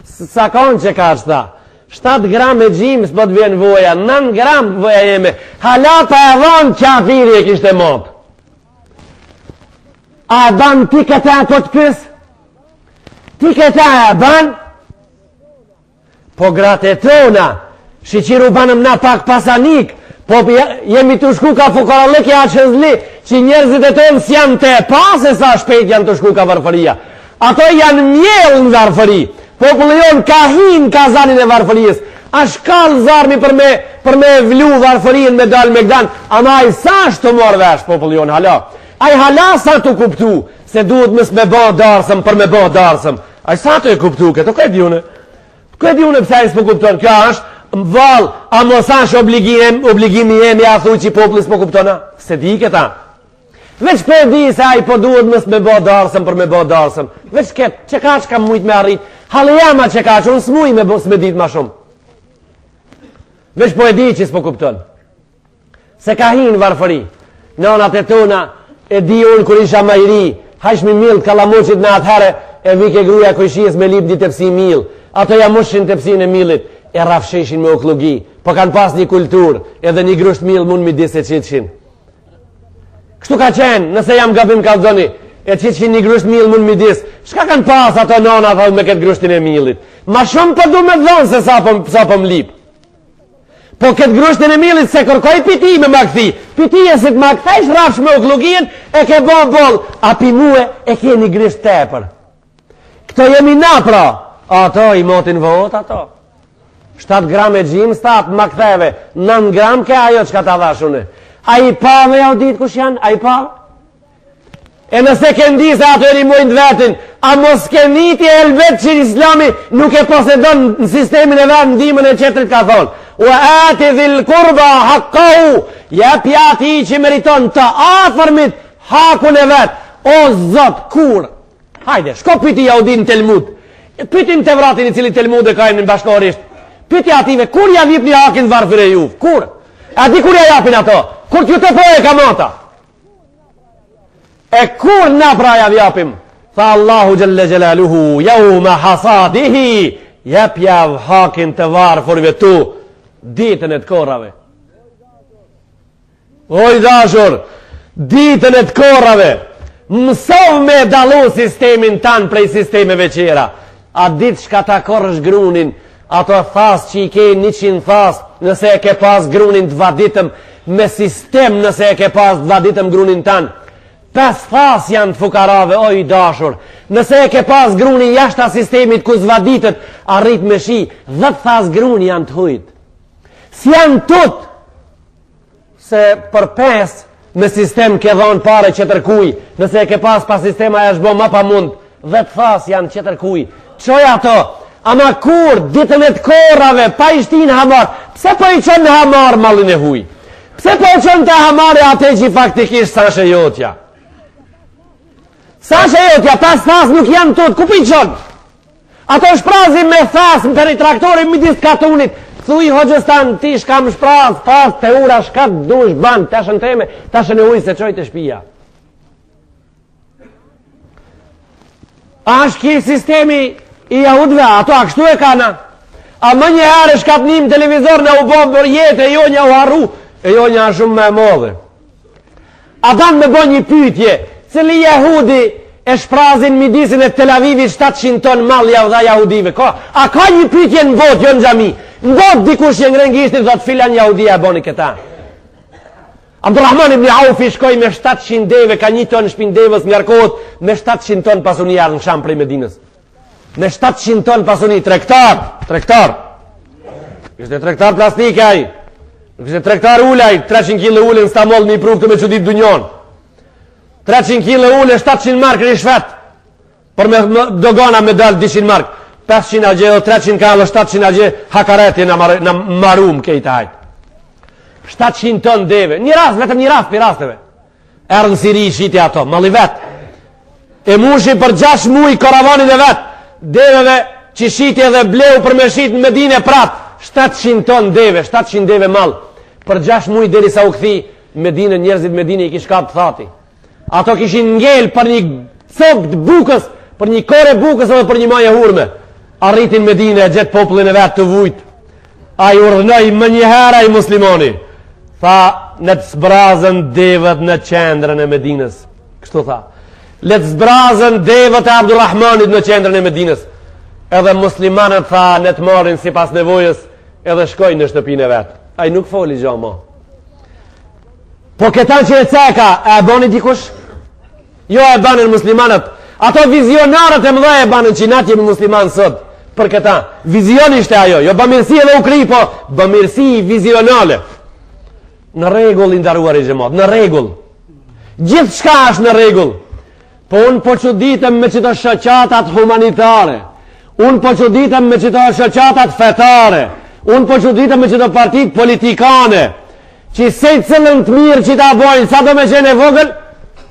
Sa konë që ka është tha? 7 gram e gjymës po të vjen voja, 9 gram voja jeme, hala pa e dhonë qafiri e kishte matë. A e ban ti këta po të pys? Ti këta e ban? Po gratë e tona, shyqyr u banëm na pak pasanik, po jemi tu shku ka fukarallëki aq hëzli, që njerëzit e tonë s'janë tu e pa se sa shpejt janë tu shku ka varfëria. Ato janë mjellë në varfëri. Populli jonë ka hi në kazanin e varfërisë. Ashtë kallë zjarmi për me, për me vlu varfërinë me dalë megdan, ama ai s'asht tu marrë vesh populli jonë hala. Ai hala s'a tu kuptu se duhet mos me ba darsëm për me ba darsëm. Ai s'a tu e kuptu këtë, ku e di unë? Ku e di unë pse ai s'po kupton? Kjo është vallë, a mos është obligim, obligimi jemi a thu që populli s'po kupton a? S'e di këta. Veç po e di se ai po duhet mos me bë darsëm për me bë darsëm. Veç kët, qekaq kam mujt me arrit. Halli jem a qekaq, unë s'muj me bë, me dit ma shumë. Veç po e di që s'po kupton. Se ka hi në varfëri. Nanat e tona, e di unë kur isha ma i ri, hajshmi mill të kallamoqit në atëherë, e vike gruja kojshisë me lip një tepsi mill. Ato ja mushin tepsinë e millit, e rrafshishin me okllogi. Po kanë pas një kulturë, edhe një grusht mill mund midis e qitshin. Kështu ka qenë, nëse jam gabim kallzoni. E qitshin një grusht mill mu në midis. Shka kanë pas ato nona tha me këtë grushtin e millit? Ma shumë po du me dhonë se sa po, sa po më lyp. Po këtë grushtin e millit s'e kërkoj pi ti me ma kthy. Pi ti e si të ma kthejsh rrafsh me ukllugien e ke bo boll. A pi mue e ke një grusht tepër. Këto jemi na pra. Ato i motin vot ato. 7 gram e gjymës tha ma ktheve. 9 gram ke ajo çka ta dhash unë. A i pave jahudit kush janë? A i pave? E nëse ke ndi se ato e nimojnë të vetin, a mos ke niti elbet që islami nuk e posedon në sistemin e vet ndihmën e qetrit ka thonë. Ue ati dhil kurba hakkahu, jepja atij që meriton të afërmit hakun e vet. O zot, kur? Hajde, shko pyti jahudin Telmud. Pyti në Tevratin i cili Telmud e ka emnin bashkërisht. Pyti atyve, kur ja jipni hakin varfërve juv? Kur? A di kur ja japin ato? Kur t'ju teproje kamata? E kur na pra ja japim? Tha Allahu Xhelle Xhelaluhu, jeume hasadihi, jepjav hakin të varfërve tu, ditën e të korrave. O i dashur, ditën e të korrave, mësov me dallu sistemin tanë prej sistemeve qera. A ditë shka ta korrësh grunin, ato thasë që i ke 100 thasë, nëse e ke pas grunin të vaditëm, me sistem nëse e ke pas të vaditëm grunin tanë, 5 thasë janë të fukarave, o i dashur, nëse e ke pas grunin jashta sistemit ku s'vaditet, arrit me shi, 10 thasë grun janë të hujt. S'janë tut, se për 5 me sistem ke dhonë pare qetërkuj, nëse e ke pas pa sistem ajo është bo ma pa mund, 10 thasë janë qetërkuj. Çoj ato, ama kur ditën e të korrave, pa i shti në hamar, pse po i çon në hamar mallin e huj? Pse po e çon te hamari atë që faktikisht s'asht e jotja? S'asht e jotja, 5 thasë nuk janë tut, ku po i çon? Ato shprazi me thasë në peri traktori midis katunit. Thuj hoxhës tan, ti shka më shpraz, thasë te ura shka të dush ban, teshën teme, teshën e huj s'e çoj te shpia. A është ki sistemi i jahudve, ato a kështu e kanë? A më një herë shka të nim televizor në u bo për jetë e jonja u harru, e jonja shumë më e modhe. A ban me bo një pytje, cili jehudi e shprazin midisin e Tel Avivit 700 ton mall jau dha jahudive? Ka, a ka një pytje në botë, jo në xhami? Në botë dikush që ngren gishtin, thot filan jahudia e boni këta. Abdurrahman ibn Aufi shkoi me 700 deve, ka një ton shpin devës ngarkohet me 700 ton pasuni ardhë në Sham prej Medinës. Me 700 ton pasuni, tregtar, tregtar. Ishte tregtar plastike ai. Nuk ishte tregtar ulaj, 300 kg ule në Stamboll me i pru këtu me çudit dunjon. 300 kg ule, 700 mark rishvet. Për me dogana me dal 200 mark. 500 agje dhe 300 ka dhe 700 agje hakareti në, mar, në marum kejtë hajt. 700 ton deve. Një rast, vetëm një rast për rasteve. Erdh në Siri i shiti ato, malli vet. E mushi për 6 muj karavanin e vet, deveve që shiti edhe bleu për me shit në Medine prap, 700 ton deve, 700 deve mall, për 6 muj derisa u kthi Medine, njerëzit Medine i kish kap thati. Ato kishin ngel për një copë të bukës, për një kore bukës edhe për një maje hurme. Arriti n'Medine e gjet popullin e vet të vujt. Ai urdhnoi menjëherë ai muslimani. Tha, le të zbrazen devet në qendrën e Medinës. Kështu tha. Le të zbrazen devet e Abdurrahmanit në qendrën e Medinës. Edhe muslimanët tha, le të marrin sipas nevojës, edhe shkojnë në shtëpinë e vet. Ai nuk foli gjo mo. Po këta që e ceka, e boni dikush? Jo e banën muslimanët. Ato vizionarët e mëdha e banën që na jemi musliman sot. Për këta. Vizion ishte ajo. Jo bamirësi edhe u kry, po bamirësi vizionale. Në rregull i nderuari xhemat. Në rregull. Gjithçka është në rregull. Po unë po çuditem me qëto shoqatat humanitare. Unë po çuditem me qëto shoqatat fetare. Unë po çuditem me qëto partitë politikane. Që secilën të mirë që ta bojnë, sa do me qenë e vogël,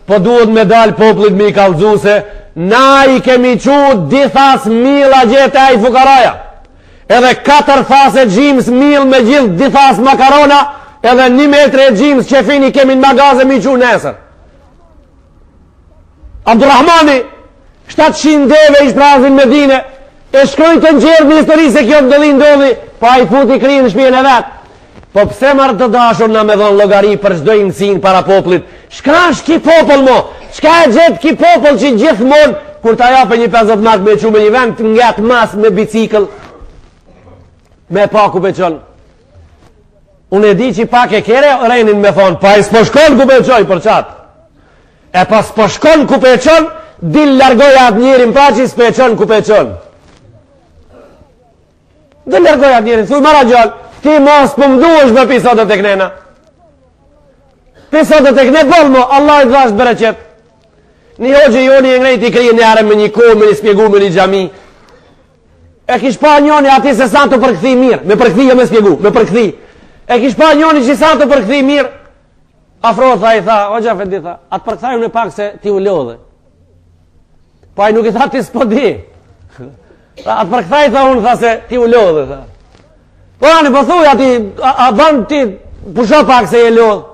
po duhet me dalë popullit me i kallzu se na i kemi çu dy thas mill atje te ai fukaraja. Edhe katër thas e gjymës mill me gjithë dy thas makarona, edhe një metër e gjymës qefin i kemi në magaze me i çu nesër. Abdurrahmani, 700 deve i shprazi n'Medine, e shkrujtën gjerë në histori se kjo ndodhi ndodhi, po ai futi kryen në shpijën e vet. Po pse marë të dashur na me dhonë llogari për çdo imtësinë para popullit? Shka është ki popull mo? Çka e gjet ki popull që gjithmonë, kur ta jape një 50 mark me çu me një vend, të nget mas me bicikël, me pa ku pe çon. Unë e di që pak e kere renin me thonë, pa i s'po shkon ku pe çoj për qatë. E pa s'po shkon ku pe çon, dil largoj atë njerin pra që s'pe çon ku pe çon. Dil largoj atë njerin, thuj mara djalë, ti mos po më duhesh me pi sot e tek nena. Pi sot e tek ne boll mo, Allahu të dhashtë bereqet. Një hoxhë joni e ngrejti krye një herë me një kohë, me një spjegu me një xhami. E kish pa njoni ati se s'a tu përkthi mirë, me përkthi jo me spjegu, me përkthi. E kish pa njoni që s'a tu përkthi mirë, Afrohet tha i tha, hoxhë efendi tha, a të përkthej unë pak se ti u lodhe. Po ai nuk i tha ti s'po di. Tha, a të përkthej tha unë tha se ti u lodhe tha. Po ani po thuj ati a, a ban ti pusho pak se je lodh.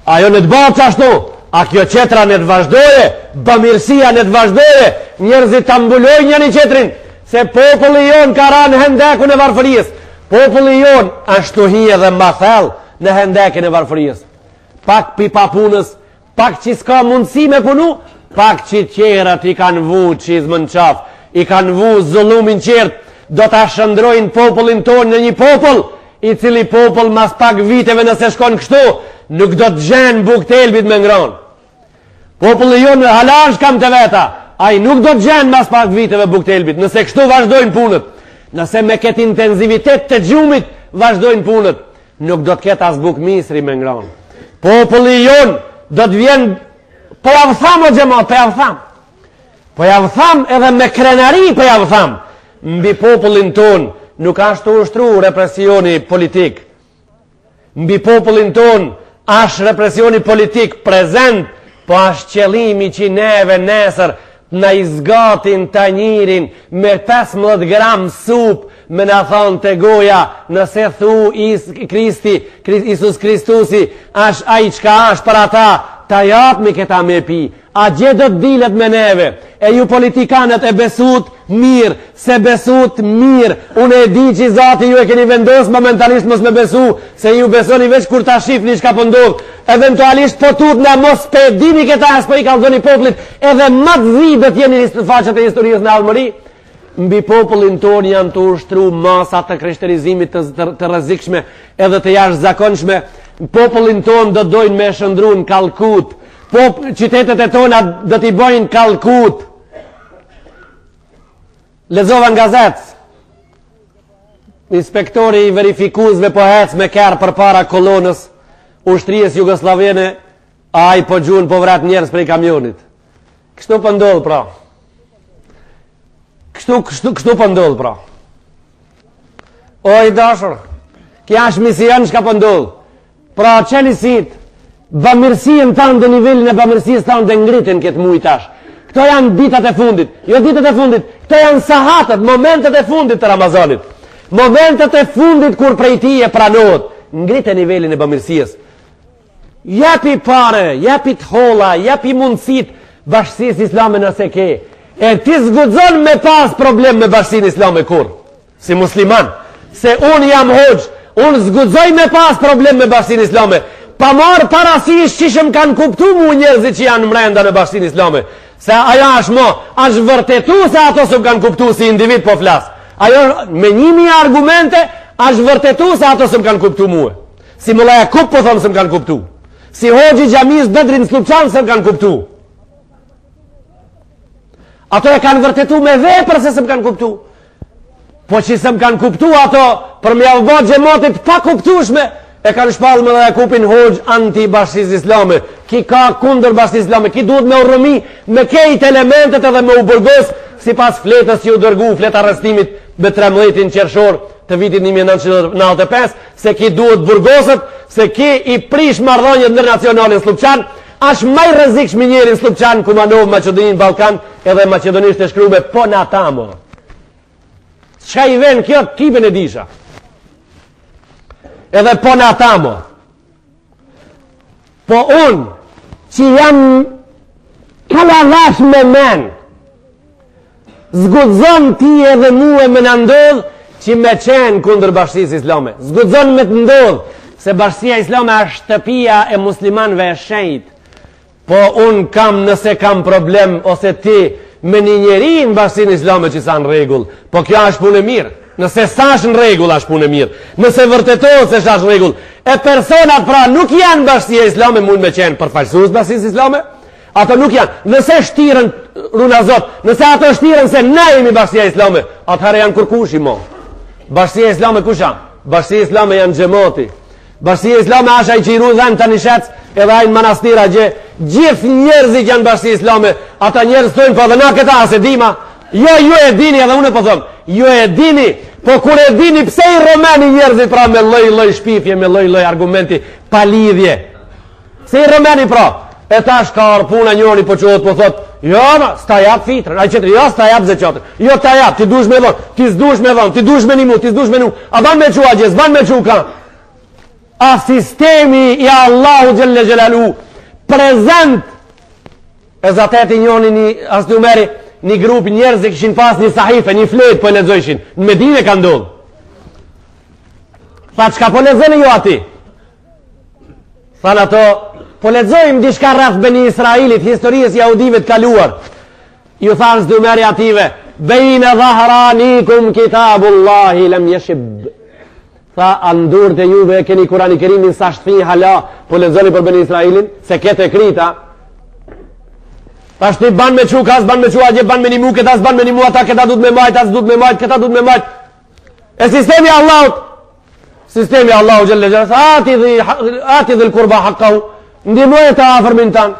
Ajo le të bëhet ashtu, a kjo qetra le të vazhdoje, bamirësia le të vazhdoje, njerëzit ta mbulojnë njëri qetrin, se populli jonë ka ra në hendekun e varfërisë. Populli jonë ashtë tu hi edhe ma thellë në hendekin e varfërisë. Pak pi papunës, pak që s'ka mundësi me punu, pak që tjerat i kanë vu çizmën n'qafë, i kanë vu zullumin qertë, do ta shndërrojnë popullin tonë në një popull, i cili popull mas pak viteve nëse shkon kështu, nuk do të gjenë bukë t'elbit me ngronë. Populli jonë hala është n'kamt e veta, ai nuk do të gjenë mas pak viteve bukë t'elbit, nëse kështu vazhdojnë punët, nëse me këtë intensivitet të gjumit vazhdojnë punët, nuk do të ketë as bukë misri me ngronë. Populli jonë do të vjen, po jav tham o xhemat, po jav tham, po jav tham edhe me krenari po jav tham, mbi popullin tonë nuk ashtë tu ushtru represioni politik, Mbi popullin tonë ashtë represioni politik prezent, po ashtë qëllimi që neve nesër na i zgatin tanjirin me 15 gram supë me na thonë te goja nëse thu is, Kristi, Isus Kristusi ashtë ai çka ashtë për ata ta japmi këta me pi A gje do të dilet me neve, e ju politikanët e besut mirë, s'e besut mirë, unë e di që zati ju e keni vendos momentalisht mos me besu, se ju besoni veç kur ta shifni çka po ndodh, eventualisht po tutna mos pe dini këta as po i kallzoni popullit, edhe ma të zi do t'jeni në faqet e historisë në ardhmëri, mbi popullin tonë janë tu ushtru masa të krishterizimit të, të, të rrezikshme edhe të jashtëzakonshme, popullin tonë do dojnë me shndërru në Kalkut, Po qytetet e tona do t'i bojnë Kalkut. Lexova në gazetë. Inspektori i verifikuesve po hec me kerr përpara kolonës ushtrisë jugosllavene, ai po gjun po vret njerëz prej kamionit. Kështu po ndodh pra. Kështu kështu kështu po ndodh pra. O i dashur, kja është mision çka po ndodh. Pra çeli sytë, bamirësinë tande nivelin e bamirësisë tande ngrite n'këtë muj tash. Këto janë ditat e fundit, jo ditat e fundit, këto janë sahatet, momentet e fundit të Ramazanit. Momentet e fundit kur prej teje pranohet, ngrite nivelin e bamirësisë. Jepi pare, jepi të holla, jepi mundësit bashkësisë islame nëse ke. E ti s'guxon me pas problem me bashkësinë islame kurrë. Si musliman, se unë jam hoxhë, unë s'guxoj me pas problem me bashkësinë islame, pa marrë parasysh qysh më kanë kuptu mu njerëzit që janë mrenda në bashkësinë islame, se ajo është mo, është vërtetu se ato s'më kanë kuptu si individ po flas. Ajo me një mijë argumente, është vërtetu se ato s'më kanë kuptu mue. Si Mulla Jakup po thom s'më kanë kuptu. Si hoxhë i xhamisë Bedrit në Sllupçan s'më kanë kuptu. Ato e kanë vërtetu me vepër se s'më kanë kuptu. Po që s'më kanë kuptu ato, për me jau ba xhematit pakuptushme, e kanë shpallë Mulla Jakupin hoxhë anti-bashkësisë islame, ki ka kundër bashkësisë islame, ki duhet me u rrëmi me kejt elementet edhe me u burgos, sipas fletës që u dërgu, fletë arrestimit me 13 qershor të vitit 1995, se ki duhet burgoset, se ki i prish marrëdhëniet ndërnacionale në Sllupçan, Ashtë ma i rrezikshmi njeri në Sllupçan, Kumanovë, Maqedoni, Ballkan, edhe maqedonisht e shkrume, po në ata mo. Çka i ven kjo, tipën e disha. Edhe po në ata mo. Po unë, që jam kalavash me men, S'guxon ti edhe mue me na ndodh që me qenë kundër bashkësisë islame. S'guxon me të ndodh se bashkësia islame është shtëpia e muslimanëve e shenjtë. Po unë kam nëse kam problem ose ti me një njeri në bashkësinë islame që s'a në rregull, po kjo është punë e mirë. Nëse s'është në rregull është punë e mirë. Nëse vërtetohet se s'është në rregull, e personat pra nuk janë bashkësia islame, mund me qenë përfaqësues bashkësisë islame, ato nuk janë. Nëse shtiren runa Zot, nëse ato shtiren se na jemi bashkësia islame, atëherë janë kurkushi mo. Bashkësia islame kush janë? Bashkësia islame janë xhemati. Bashkësia islame është ai që i ru dhen tani shec edhe ai në manastir atje. Gjithë njerëzit janë bashkësi islame. Ata njerëz thonë po edhe na këta as e dima. Jo, ju e dini edhe unë po them. Ju e dini, po kur e dini pse i rrëmeni njerëzit pra me lloj lloj shpifje, me lloj lloj argumenti pa lidhje. Pse i rrëmeni pra? E tash ka ardh puna njëri po çohet po thot, jo, ma, s'ta jap fitrën, ai tjetri, jo, s'ta jap zeqatin. Jo, ta jap, ti dush me dhon, ti s'dush me dhon, ti dush me nimu, ti s'dush me nimu. A ban me çu atje, s'ban me çu ka. A sistemi i Allahu xhelle xhelaluhu prezent e zateti njoni një Hazreti Umeri një grup njerëz e kishin pas një sahife, një fletë po e lexojshin. Në Medine ka ndodhë. Tha, çka po lexoni ju aty? Thanë ato, po lexojmë diçka rreth Beni Israilit, historisë jahudive të kaluar. Ju tha Hazreti Umeri atyve, bejne dhahranikum kitabullahi lem jeshib. Tha, a në durët e juve e keni Kurani Kerimin s'asht thi hala, po lexoni për Beni Israilin, se këtë e krita. Tash ti ban me çu, ka s'ban me çu, atje ban me nimu, këta s'ban me nimu, ata këta duhet me majt, ata s'duhet me majt, këta duhet me majt. E sistemi Allahut, Sistemi Allahu xhelle xhelaluhu, ati dhi ati dhil kurba hakkahu, ndihmoje të afërmin tan.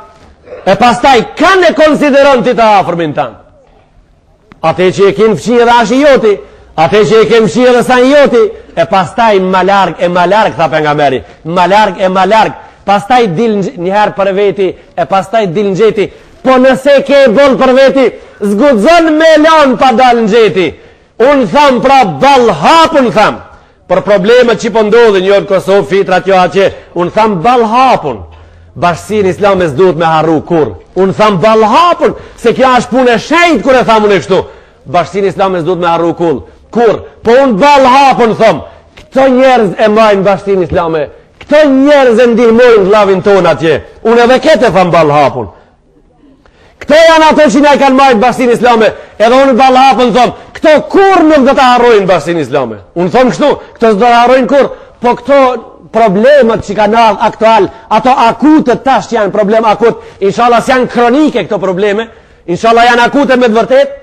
E pastaj kan e konsideron ti të afërmin tan. Atë që e ken fqinj edhe asht i joti, atë që e ken fqinj edhe s'a i joti, e pastaj ma larg e ma larg tha pejgamberi, ma larg e ma larg, pastaj dil një herë për veti, e pastaj dil në gjeti. Po nëse ke boll për veti, s'guxon me lan pa dal në gjeti. Unë tham pra ball hapun tham për problemet që po ndodhin jo në Kosovë, fitrat jo atje, unë tham ball hapun. Bashkësinë islame s'duhet me harru kurr. Unë tham ball hapun se kjo është punë e shenjtë kur e tham unë kështu. Bashkësinë islame s'duhet me harru kurr. Kurr, po unë ball hapun tham, këto njerëz e majnë bashkësinë islame. Këto njerëz e ndihmojnë vllavin tonë atje. Unë edhe këtë e tham ball hapun. Këto janë ato që na e kanë majtë bashkësinë islame, edhe unë ballhapun thom, këto kurr nuk do ta harrojnë bashkësinë islame. Unë thom kështu, këto s'do ta harrojnë kurr, po këto problemet që kanë ardhë aktual, ato akute tash që janë problem akut, inshallah s'janë kronike këto probleme, inshallah janë akute me të vërtet,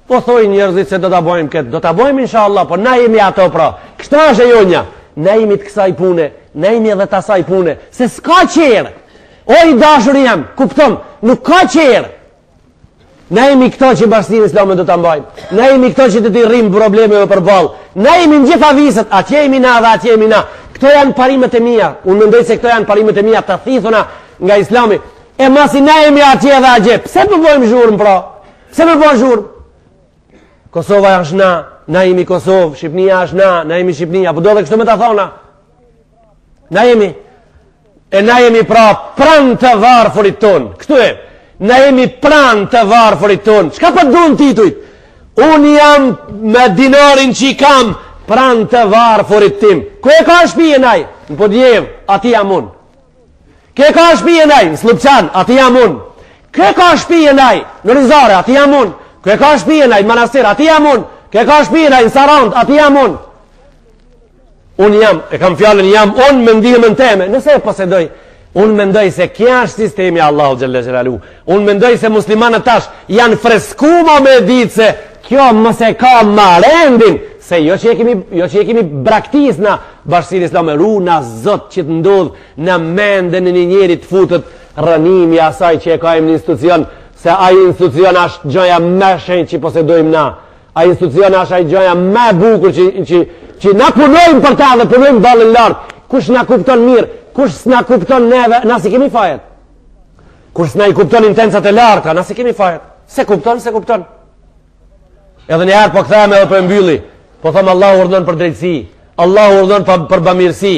po thojnë njerëzit se do ta bojmë këtë, do ta bojmë inshallah, po na jemi ato pra. Kështu është e jonja, na jemi të kësaj pune, na jemi edhe të asaj pune, se s'ka qerë. O i dashuri jem, kupton, nuk ka qerë. Na jemi këto që bashkësinë islame do ta mbajmë. Na jemi këto që do t'i rrim problemeve përballë. Na jemi në gjitha viset, atje jemi na dhe atje jemi na. Këto janë parimet e mia. Unë mendoj se këto janë parimet e mia të thithuna nga Islami. E masi na jemi atje dhe atje, pse po bëjmë zhurmë pra? Pse po bëjmë zhurmë? Kosova është na, na jemi Kosovë, Shqipnia është na, na jemi Shqipnia, po do edhe kështu me ta thona. Na jemi E na jemi pra pranë të varfërit tonë. Kështu e, na jemi pranë të varfërit tonë. Çka po dunë titujt? Unë jam me dinarin që i kam pranë të varfërit tim. Ku e ka shpijën ai? Në Podujevë, aty jam unë. Ku e ka shpijën ai? Në Sllupçan, aty jam unë. Ku e ka shpijën ai? Në Rizare, aty jam unë. Ku e ka shpijën ai? Në Manastir, aty jam unë. Ku e ka shpijën ai? Në Sarandë, aty jam unë. Unë jam, e kam fjalën jam unë me ndihmën teme, nëse e posedoj, unë mendoj se kja është sistemi Allahu xhelle xhelaluhu. Unë mendoj se muslimanët tash janë fresku ma me ditë se kjo mos e ka ma rendin, se jo që e kemi, jo që e kemi braktis na bashkësinë islame, runa zot që të ndodh në mendën e një njeri të futet rrënimi asaj që e ka emnin institucion, se ai institucion është gjaja më shenjtë që posedojmë na. Ai institucion është ai gjaja më e bukur që që që na punojmë për ta dhe punojmë ballën lart. Kush na kupton mirë, kush s'na kupton neve, na s'i kemi fajet. Kush s'na i kupton intencat e larta, na s'i kemi fajet. S'e kupton, s'e kupton. Edhe një herë po kthehem edhe po e mbylli. Po thom Allahu urdhënon për drejtësi, Allahu urdhënon për, për bamirësi.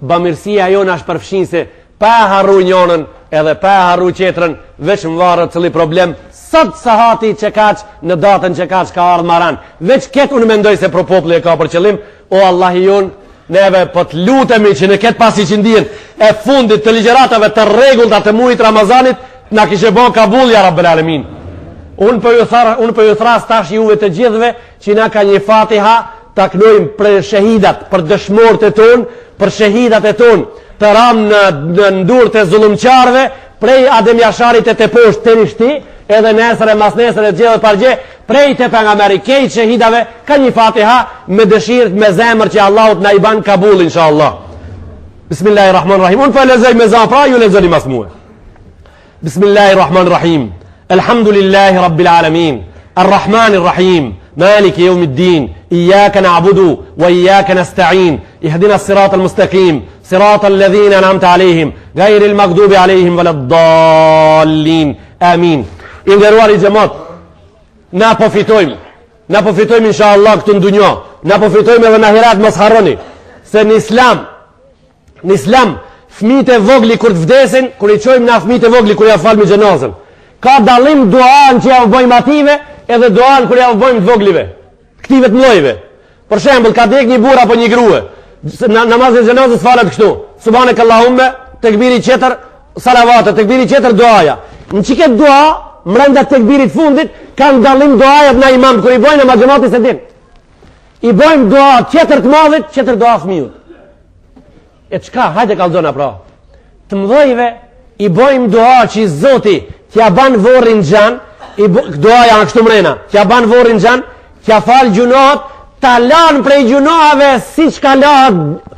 Bamirësia jonë është përfshinëse Pa e harru njonën edhe pa e harru qetrën, veç më varet cili problem, sot sahati që kaq, në datën që kaq ka ardhë ma ran. Veç këtë unë mendoj se pro populli e ka për qëllim, o Allahi jonë, neve po të lutemi që në këtë pasi që ndihen e fundit të ligjëratave të rregullta të mujit Ramazanit, Na kishe bo kabull, ja Rabbel Alemin. Unë po ju thar, unë po ju thras tash juve të gjithëve që na ka një Fatiha ta knojmë për shehidat, për dëshmorët e tonë, për shehidat e tonë, të ramë në, në në durt e zullumqarëve, prej Adem Jasharit e teposhtë deri shti, edhe nesër e mas nesër e gjithë pargje, prej te pejgamberi kejt shehidave, ka një Fatiha me dëshirë me zemër që Allahu t'na i ban kabull, inshallah. Bismillahirrahmanirrahim. Unë po e lexoj me za pra, ju lexoni mas mue. Bismillahirrahmanirrahim. Elhamdulillahi Rabbil Alamin. Ar-Rahman Ar-Rahim. Maliki yawm ad-din. Iyyaka na'budu wa iyyaka nasta'in. Ihdina as-sirata al-mustaqim. Sirata alladhina an'amta alayhim, ghayri al-maghdubi alayhim wala-d-dallin. Amin. I nderuari xhemat, na po fitojmë. Na po fitojmë inshallah këtu në dunja. Na po fitojmë edhe në ahiret, mos harroni se në Islam Në islam, fëmijët e vogli kur të vdesin, kur i çojmë na fëmijët e vogli kur ja falmi xhenazën. Ka dallim duan që ja u bëjmë ative, edhe duan kur ja u bëjmë të voglive. Këtive të mdhojve. Për shembull, ka dek një burrë apo një grua. Na namazi i xhenazës falet kështu. Subhanek Allahumme, tekbiri tjetër, salavate, tekbiri tjetër duaja. Në qikët dua, mrenda tekbirit fundit, kanë dallim duajat na imam kur i bojnë ama xhemati s'e din. I bojmë dua tjetër të madhit, tjetër dua fëmijut. E çka, hajde kallzona pra. Të mdhojve i bojmë dua që Zoti t'ja ban vorrin gjan, i bo, duaja kështu mrena, t'ja ban vorrin gjan, t'ja fal gjynahet, ta lan prej gjynaheve siç ka lahet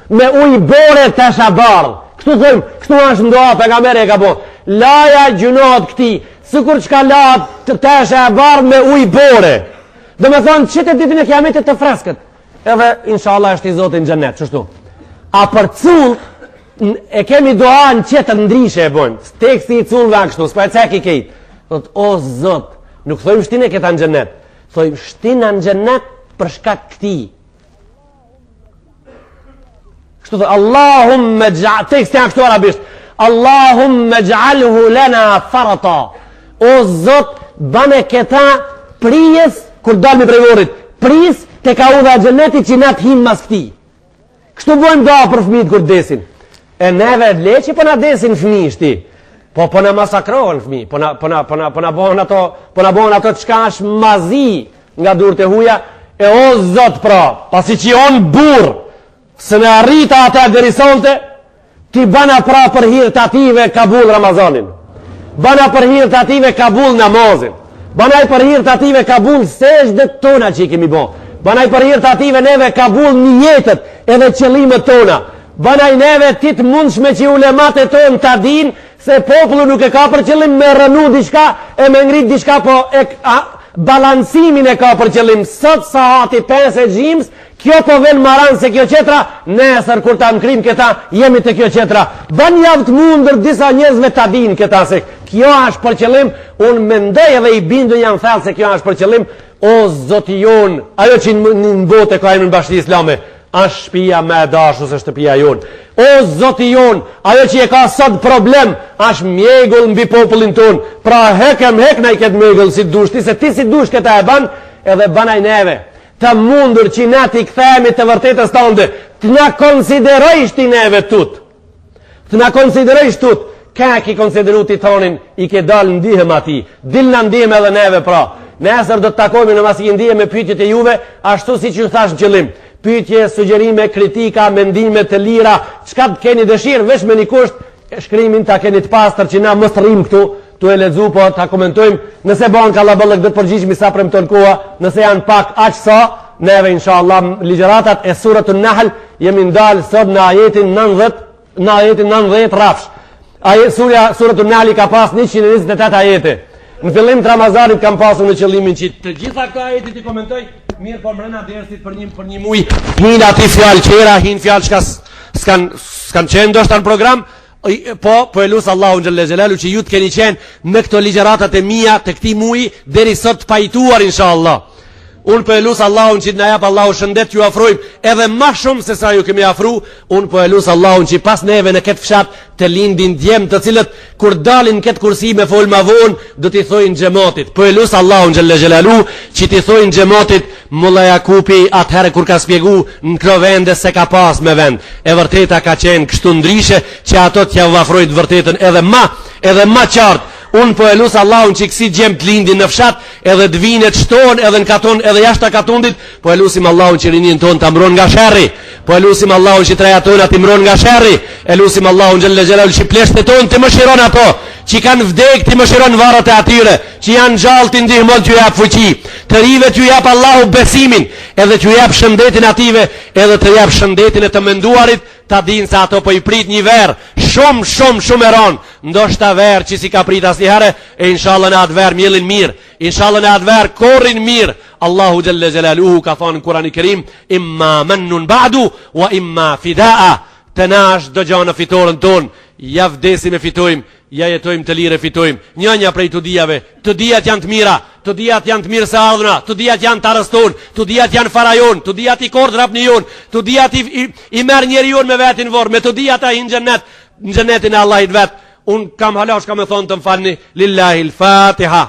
me ujë bore tesha bardhë. Kështu thojmë, kështu është në dua, pejgamberi e ka bo. Laja gjynahet këtij, sikur çka lahet tesha e bardhë me ujë bore. Domethonë, qite ditën e kiametit të freskët. Edhe, inshallah, është i Zoti në xhennet, qështu. A për cullt, e kemi dua në qetër ndryshe e bojmë. Teksti i cullëve a kështu, s'po e ceki kejt. Thot, o Zot, nuk thojmë shtine këta në xhennet. Thojmë shtina në xhennet për shkak këtij. Kështu thot, Allahumme xhal, teksti a kështu arabisht. Allahumme xhalhu lena farata. O Zot, bane këta prijës, kur dalmi prej vorrit, prijës te ka udha e xhennetit që na të him mas këtij. Kështu bojmë dua për fëmijët kur desin. E neve le që po na desin fëmijë shti. Po po na masakrohen fëmijë, po na po na po na po na bëhen ato, po na bëhen ato çka është mazi nga durët e huja. E o Zot pra, pasi që on burr, s'e arrita atë deri sonte, Ti bana pra për hir të ative kabull Ramazanin. Bana për hir të ative kabull namazin. Banaj për hir të ative kabull sexhdet tona që i kemi bo. Banaj për hir të ative neve kabull nijetet edhe qëllimet tona. Banaj neve ti të mundshme që ulemat e tonë ta din se popullu nuk e ka për qëllim me rënu diçka e me ngrit diçka po e, a, balancimin e ka për qëllim. Sot sahati 5 e gjymës Kjo po vjen ma ranë se kjo qetra, nesër kur ta mkrim këta, jemi te kjo qetra. Banjav të mundur disa njerëzve ta dinë këta se kjo është për qëllim, unë mendoj edhe i bindun jam thellë se kjo është për qëllim, o zoti jonë, ajo që në, në botë e ka emrin Bashkësi Islame, është shtëpia më e dashur se shtëpia jonë. O zoti jonë, ajo që e ka sot problem, është mjegull mbi popullin tonë. Pra hekem heknaj këtë mjegull si dush ti, se ti si dush këta e ban, edhe banaj neve. Të mundur që na t'i kthehemi të vërtetës tënde, të na konsiderojsh ti neve tut. Të na konsiderojsh tut, ka ki konsideru ti tonin, i ke dalë ndihmë atij. Dilna ndihmë edhe neve pra. Nesër do të takohemi në masikindie me pyetjet e juve, ashtu siç ju thash në qëllim. Pyetje, sugjerime, kritika, mendime të lira, çka të keni dëshirë, veç me një kusht, shkrimin ta keni të pastër që na mos rrim këtu tu e lexu po ta komentojmë nëse bëhen kallaballëk do të përgjigjemi sa premton koha nëse janë pak aq sa neve inshallah ligjëratat e suratun nahl jemi ndal sot në ajetin 90 në ajetin 90 rrafsh Aje, surja, suratun nahl ka pas 128 ajete në fillim të Ramazanit kam pasur në qëllimin që të gjitha këto ajete t'i komentoj mirë po mrena dersit për një për një muaj hin aty fjalë tjera hin fjalë çka s'kan s'kan qenë ndoshta në program po po e lus Allahun xhelle xhelalu që ju të keni qenë me këto ligjëratat e mia të këtij muaji deri sot të pajtuar inshallah Unë po e lus Allahun që të na jap Allahu shëndet t'ju afrojmë edhe ma shumë se sa ju kemi afru. Unë po e lus Allahun që pas neve në këtë fshat të lindin djem të cilët kur dalin në këtë kursi me fol ma vonë do t'i thojnë xhematit. Po e lus Allahun xhelle xhelalu që t'i thojnë xhematit Mulla Jakupi atëherë kur ka spjegu në këto vende s'e ka pas me vend. E vërteta ka qenë kështu ndryshe që ato t'ja afrojnë të vërtetën edhe ma, edhe ma qartë. Unë po e lus Allahun që kësi djem të lindin në fshat, edhe të vinë të shtohen edhe në katun, edhe jashtë katundit, po e lusim Allahun që rinin tonë ta mbron nga sherri. Po e lusim Allahun që t'rejat tona t'i mbron nga sherri. E lusim Allahun xhelle xhelaluhu që pleqtë tonë t'i mëshiron ato, që kanë vdek t'i mëshiron varret e atyre, që janë gjallë t'i ndihmon t'ju jap fuqi. Të rive t'ju jap Allahu besimin, edhe t'ju jap shëndetin atyve, edhe të jap shëndetin e të menduarit, ta dinë se ato po i prit një verë shumë, shumë, shumë e ronë, ndoshta verë që s'i ka prit asnjëherë, e inshallah në atë verë mjellin mirë, inshallah në atë verë korrin mirë, Allahu xhelle xhelaluhu ka thonë në Kurani Kerim, imma mennun ba'du, wa imma fidaa, te na është çdo gja në fitoren tonë, ja vdesim e fitojmë, Ja jetojmë të lirë e fitojmë. Njënja prej të dijave, të dijat janë të mira, të dijat janë të mirëseardhuna, të dijat janë t'arës tonë, të dijat janë fara jonë, të dijat i korr drapni jonë, të dijat i, i, i merr njeri jonë me veti n'vorr, me të dijat ai në xhennet, në xhennetin e Allahit vet. Unë kam hala çka me thonë të më falni, lillahi l-fatiha.